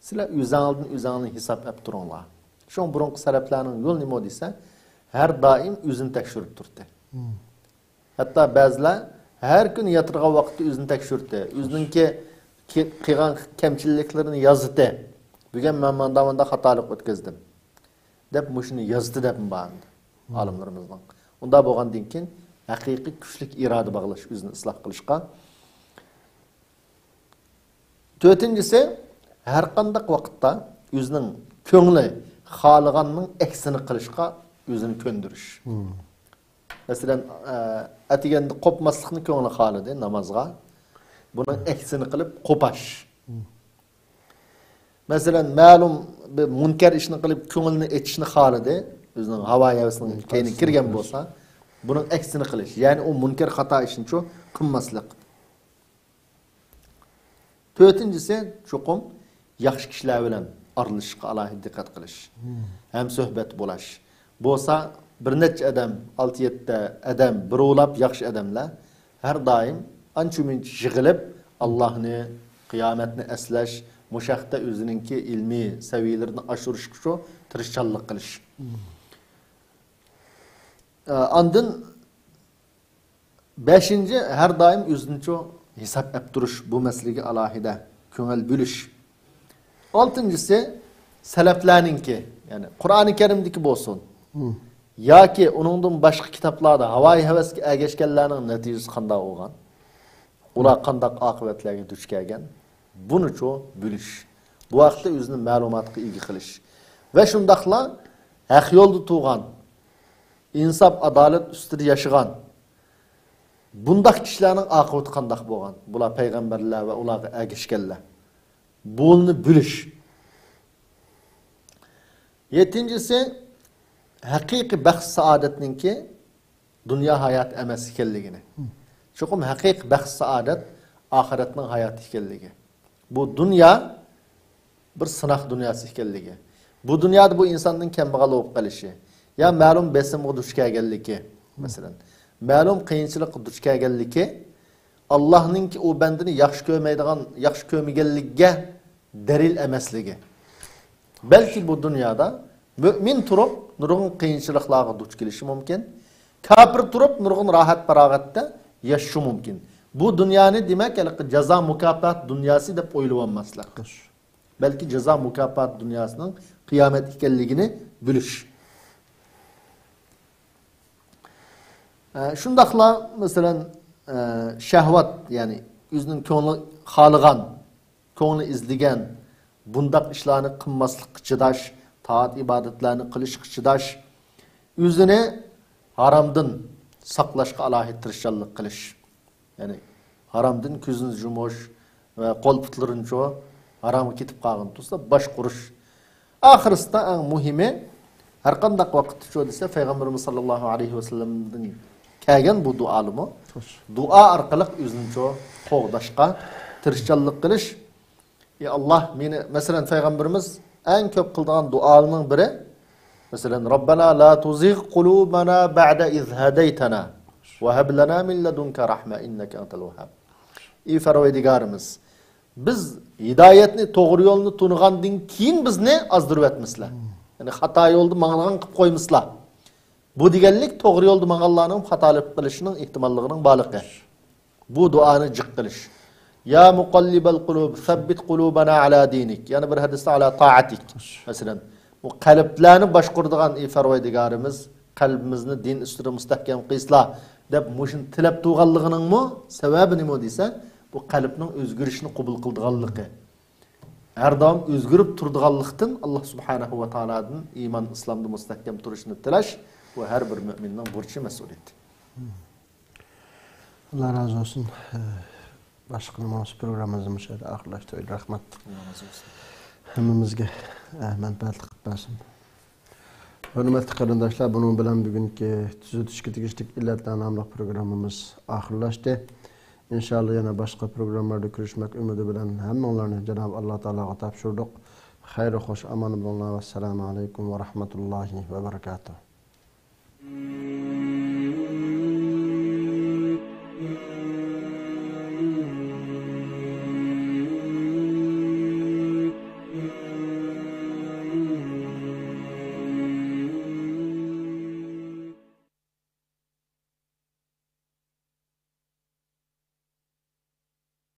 سىلەر ئۆزۈڭلاردىن ئۆزۈڭلارنى ھېساب ئەپ تۇرۇڭلار. شۇڭا بۇرۇنقى سەلەپلەرنىڭ يولى نېمە دېسە، ھەر دائىم ئۆزىنى تەكشۈرۈپ تۇردى. ھەتتا بەزىلەر ھەر كۈنى ياتىدىغان ۋاقىتتا ئۆزىنى تەكشۈرتتى. ئۆزىنىڭكى كى-، قىلغان كەمچىلىكلىرىنى يازدى. بۈگۈن مەن ماندا-ماندا خاتالىق ئۆتكۈزدۈم، دەپ مۇشۇنى يازدى دەپمۇ بار ئەمدى ئالىملىرىمىزنىڭ. ئۇنداق بولغاندىن كېيىن ھەقىقىي كۈچلۈك ئىرادە باغلاش ئۆزىنى ئىسلاھ قىلىشقا. تۆتىنچىسى، ھەر قانداق ۋاقىتتا ئۆزىنىڭ كۆڭلى خالىغاننىڭ ئەكسىنى قىلىشقا ئۆزىنى كۆندۈرۈش. مەسىلەن، ئە، ئەتىگەندە قوپماسلىقنى كۆڭلى خالىدى نامازغا. بۇنىڭ ئەكسىنى قىلىپ قوپاش. مەسىلەن، مەلۇم بىر مۇنكەر ئىشنى قىلىپ كۆڭلىنى ئېچىشنى خالىدى. ئۆزىنىڭ ھاۋا ھەۋىسىنىڭ كەينىگە كىرگەن بولسا، بۇنىڭ ئەكسىنى قىلىش. يەنى ئۇ مۇنكەر خاتا ئىشنىچۇ قىلماسلىق. تۆتىنچىسى، چوقۇم ياخشى كىشىلەر بىلەن ئارىلىشىشقا ئالاھىدە دىققەت قىلىش. ھەمسۆھبەت بولاش. بولسا بىر نەچچە ئادەم، ئالتە يەتتە ئادەم، بىراۋلاپ ياخشى ئادەملەر ھەر دائىم ئانچە-مۇنچە يىغىلىپ، ئاللاھنى، قىيامەتنى ئەسلەش، مۇشۇ ھەقتە ئۆزىنىڭكى ئىلمىي سەۋىيەلىرىنى ئاشۇرۇشقىچۇ تىرىشچانلىق قىلىش. ئە، ئاندىن بەشىنچى، ھەر دائىم ئۆزىنىچۇ ھېساب ئەپ تۇرۇش، بۇ مەسىلىگە ئالاھىدە كۆڭۈل بۆلۈش. ئالتىنچىسى، سەلەپلەرنىڭكى، يەنى قۇرئانى كەرىمدىكى بولسۇن، ياكى ئۇنىڭدىن باشقا كىتابلاردا ھاۋايى ھەۋەسكە ئەگەشكەنلەرنىڭ نەتىجىسى قانداق بولغان؟ ئۇلار قانداق ئاقىۋەتلەرگە دۇچ كەلگەن؟ بۇنىچۇ بىلىش. بۇ ھەقتە ئۆزىنى مەلۇماتقا ئىگە قىلىش. ۋە شۇنداقلا ھەق يولدا تۇرغان، ئىنساپ، ئادالەت ئۈستىدە ياشىغان بۇنداق كىشىلەرنىڭ ئاقىۋىتى قانداق بولغان؟ بۇلار پەيغەمبەرلەر ۋە ئۇلارغا ئەگەشكەنلەر. بۇنى بىلىش. يەتتىنچىسى، ھەقىقىي بەخت سائادەتنىڭكى دۇنيا ھاياتى ئەمەس ئىكەنلىكىنى. چوقۇم ھەقىقىي بەخت سائادەت ئاخىرەتنىڭ ھاياتى ئىكەنلىكى. بۇ دۇنيا بىر سىناق دۇنياسى ئىكەنلىكى. بۇ دۇنيادا بۇ ئىنساننىڭ كەمبەغەل بولۇپ قېلىشى، يا مەلۇم بېسىمغا دۇچ كەلگەنلىكى، مەسىلەن، مەلۇم قىيىنچىلىققا دۇچ كەلگەنلىكى، ئاللاھنىڭكى ئۇ بەندىنى ياخشى كۆرمەيدىغان، ياخشى كۆرمىگەنلىكىگە دەلىل ئەمەسلىكى. بەلكى بۇ دۇنيادا مۆمىن تۇرۇپ نۇرغۇن قىيىنچىلىقلارغا دۇچ كېلىشى مۇمكىن. كاپىر تۇرۇپ نۇرغۇن راھەت-پاراغەتتە ياشىشى مۇمكىن. بۇ دۇنيانى، دېمەك، ھېلىقى جازا مۇكاپات دۇنياسى دەپ ئويلىۋالماسلىق. بەلكى جازا مۇكاپات دۇنياسىنىڭ قىيامەت ئىكەنلىكىنى بىلىش. ئە، شۇنداقلا، مەسىلەن، ئە، شەھۋات، يەنى ئۆزىنىڭ كۆڭلى خالىغان، كۆڭلى ئىزدىگەن بۇنداق ئىشلارنى قىلماسلىققا چىداش، تائەت-ئىبادەتلەرنى قىلىشقا چىداش، ئۆزىنى ھارامدىن ساقلاشقا ئالاھىدە تىرىشچانلىق قىلىش. يەنى ھارامدىن كۆزىنى يۇمۇش ۋە قول-پۇتلىرىنىچۇ ھارامغا كېتىپ قالغان تۇرسا، باشقۇرۇش. ئاخىرسىدا ئەڭ مۇھىمى، ھەرقانداق ۋاقىتتىچۇ دېسە، پەيغەمبىرىمىز ساللاللاھۇ ئەلەيھى ۋەسەللەمدىن كەلگەن بۇ دۇئالىمۇ. دۇئا ئارقىلىق ئۆزىنىچۇ قوغداشقا تىرىشچانلىق قىلىش. ئى ئاللا، مېنى، مەسىلەن، پەيغەمبىرىمىز ئەڭ كۆپ قىلىدىغان دۇئالىرىنىڭ بىرى، مەسىلەن، ربنا لا تزغ قلوبنا بعد إذ هديتنا وهب لنا من لدنك رحمة إنك أنت الوهاب. ئى پەرۋەردىگارىمىز، بىز ھىدايەتنى، توغرا يولنى تونۇغاندىن كېيىن بىزنى ئازدۇرۇۋەتمىسىلە. يەنى خاتا يولدا ماڭىدىغان قىلىپ قويمىسىلا. بۇ دېگەنلىك توغرا يولدا ماڭغانلارنىڭ خاتالىق قىلىشىنىڭ ئېھتىماللىقىنىڭ بارلىقى. بۇ دۇئانى جىق قىلىش. يا مۇقەللىبەل قۇلۇب، سەببىت قۇلۇبەنا ئەلا دىنىك. يەنە بىر ھەدىستە ئەلا تائەتىك. مەسىلەن، بۇ قەلبلەرنى باشقۇرىدىغان ئى پەرۋەردىگارىمىز، قەلبىمىزنى دىن ئۈستىدە مۇستەھكەم قىلسىلا، دەپ مۇشۇنى تىلەپ تۇرغانلىقىنىڭمۇ سەۋەبى نېمە دېسە، بۇ قەلبنىڭ ئۆزگىرىشنى قوبۇل قىلىدىغانلىقى. ھەر دائىم ئۆزگىرىپ تۇرىدىغانلىقتىن، ئاللا سۇبھانەھۇ ۋە تائالادىن ئىمان ئىسلامدا مۇستەھكەم تۇرۇشنى تىلەش، بۇ ھەر بىر مۆمىننىڭ بۇرچى، مەسئۇلىيىتى. ئاللا رازى بولسۇن. باشقىلىمىز پروگراممىمىزنى مۇشۇ يەردە ئاخىرلاشتۇرايلى. رەھمەت. ئاللا رازى بولسۇن. ھەممىمىزگە مەنپەئەتلىك قىلىپ بەرسۇن. ھۆرمەتلىك قېرىنداشلار، بۇنىڭ بىلەن بۈگۈنكى تۈزىتىشكە تېگىشلىك ئىللەتلەر ناملىق پروگراممىمىز ئاخىرلاشتى. ئىنشاللا يەنە باشقا پروگراممىلاردا كۆرۈشمەك ئۈمىدى بىلەن ھەممىڭلارنى جانابى ئاللا تائالاغا تاپشۇردۇق. خەير خوش ئامان بولۇڭلار. ۋەسسالامۇ ئەلەيكۇم ۋە رەھمەتۇللاھى ۋە بەرىكاتۇھ.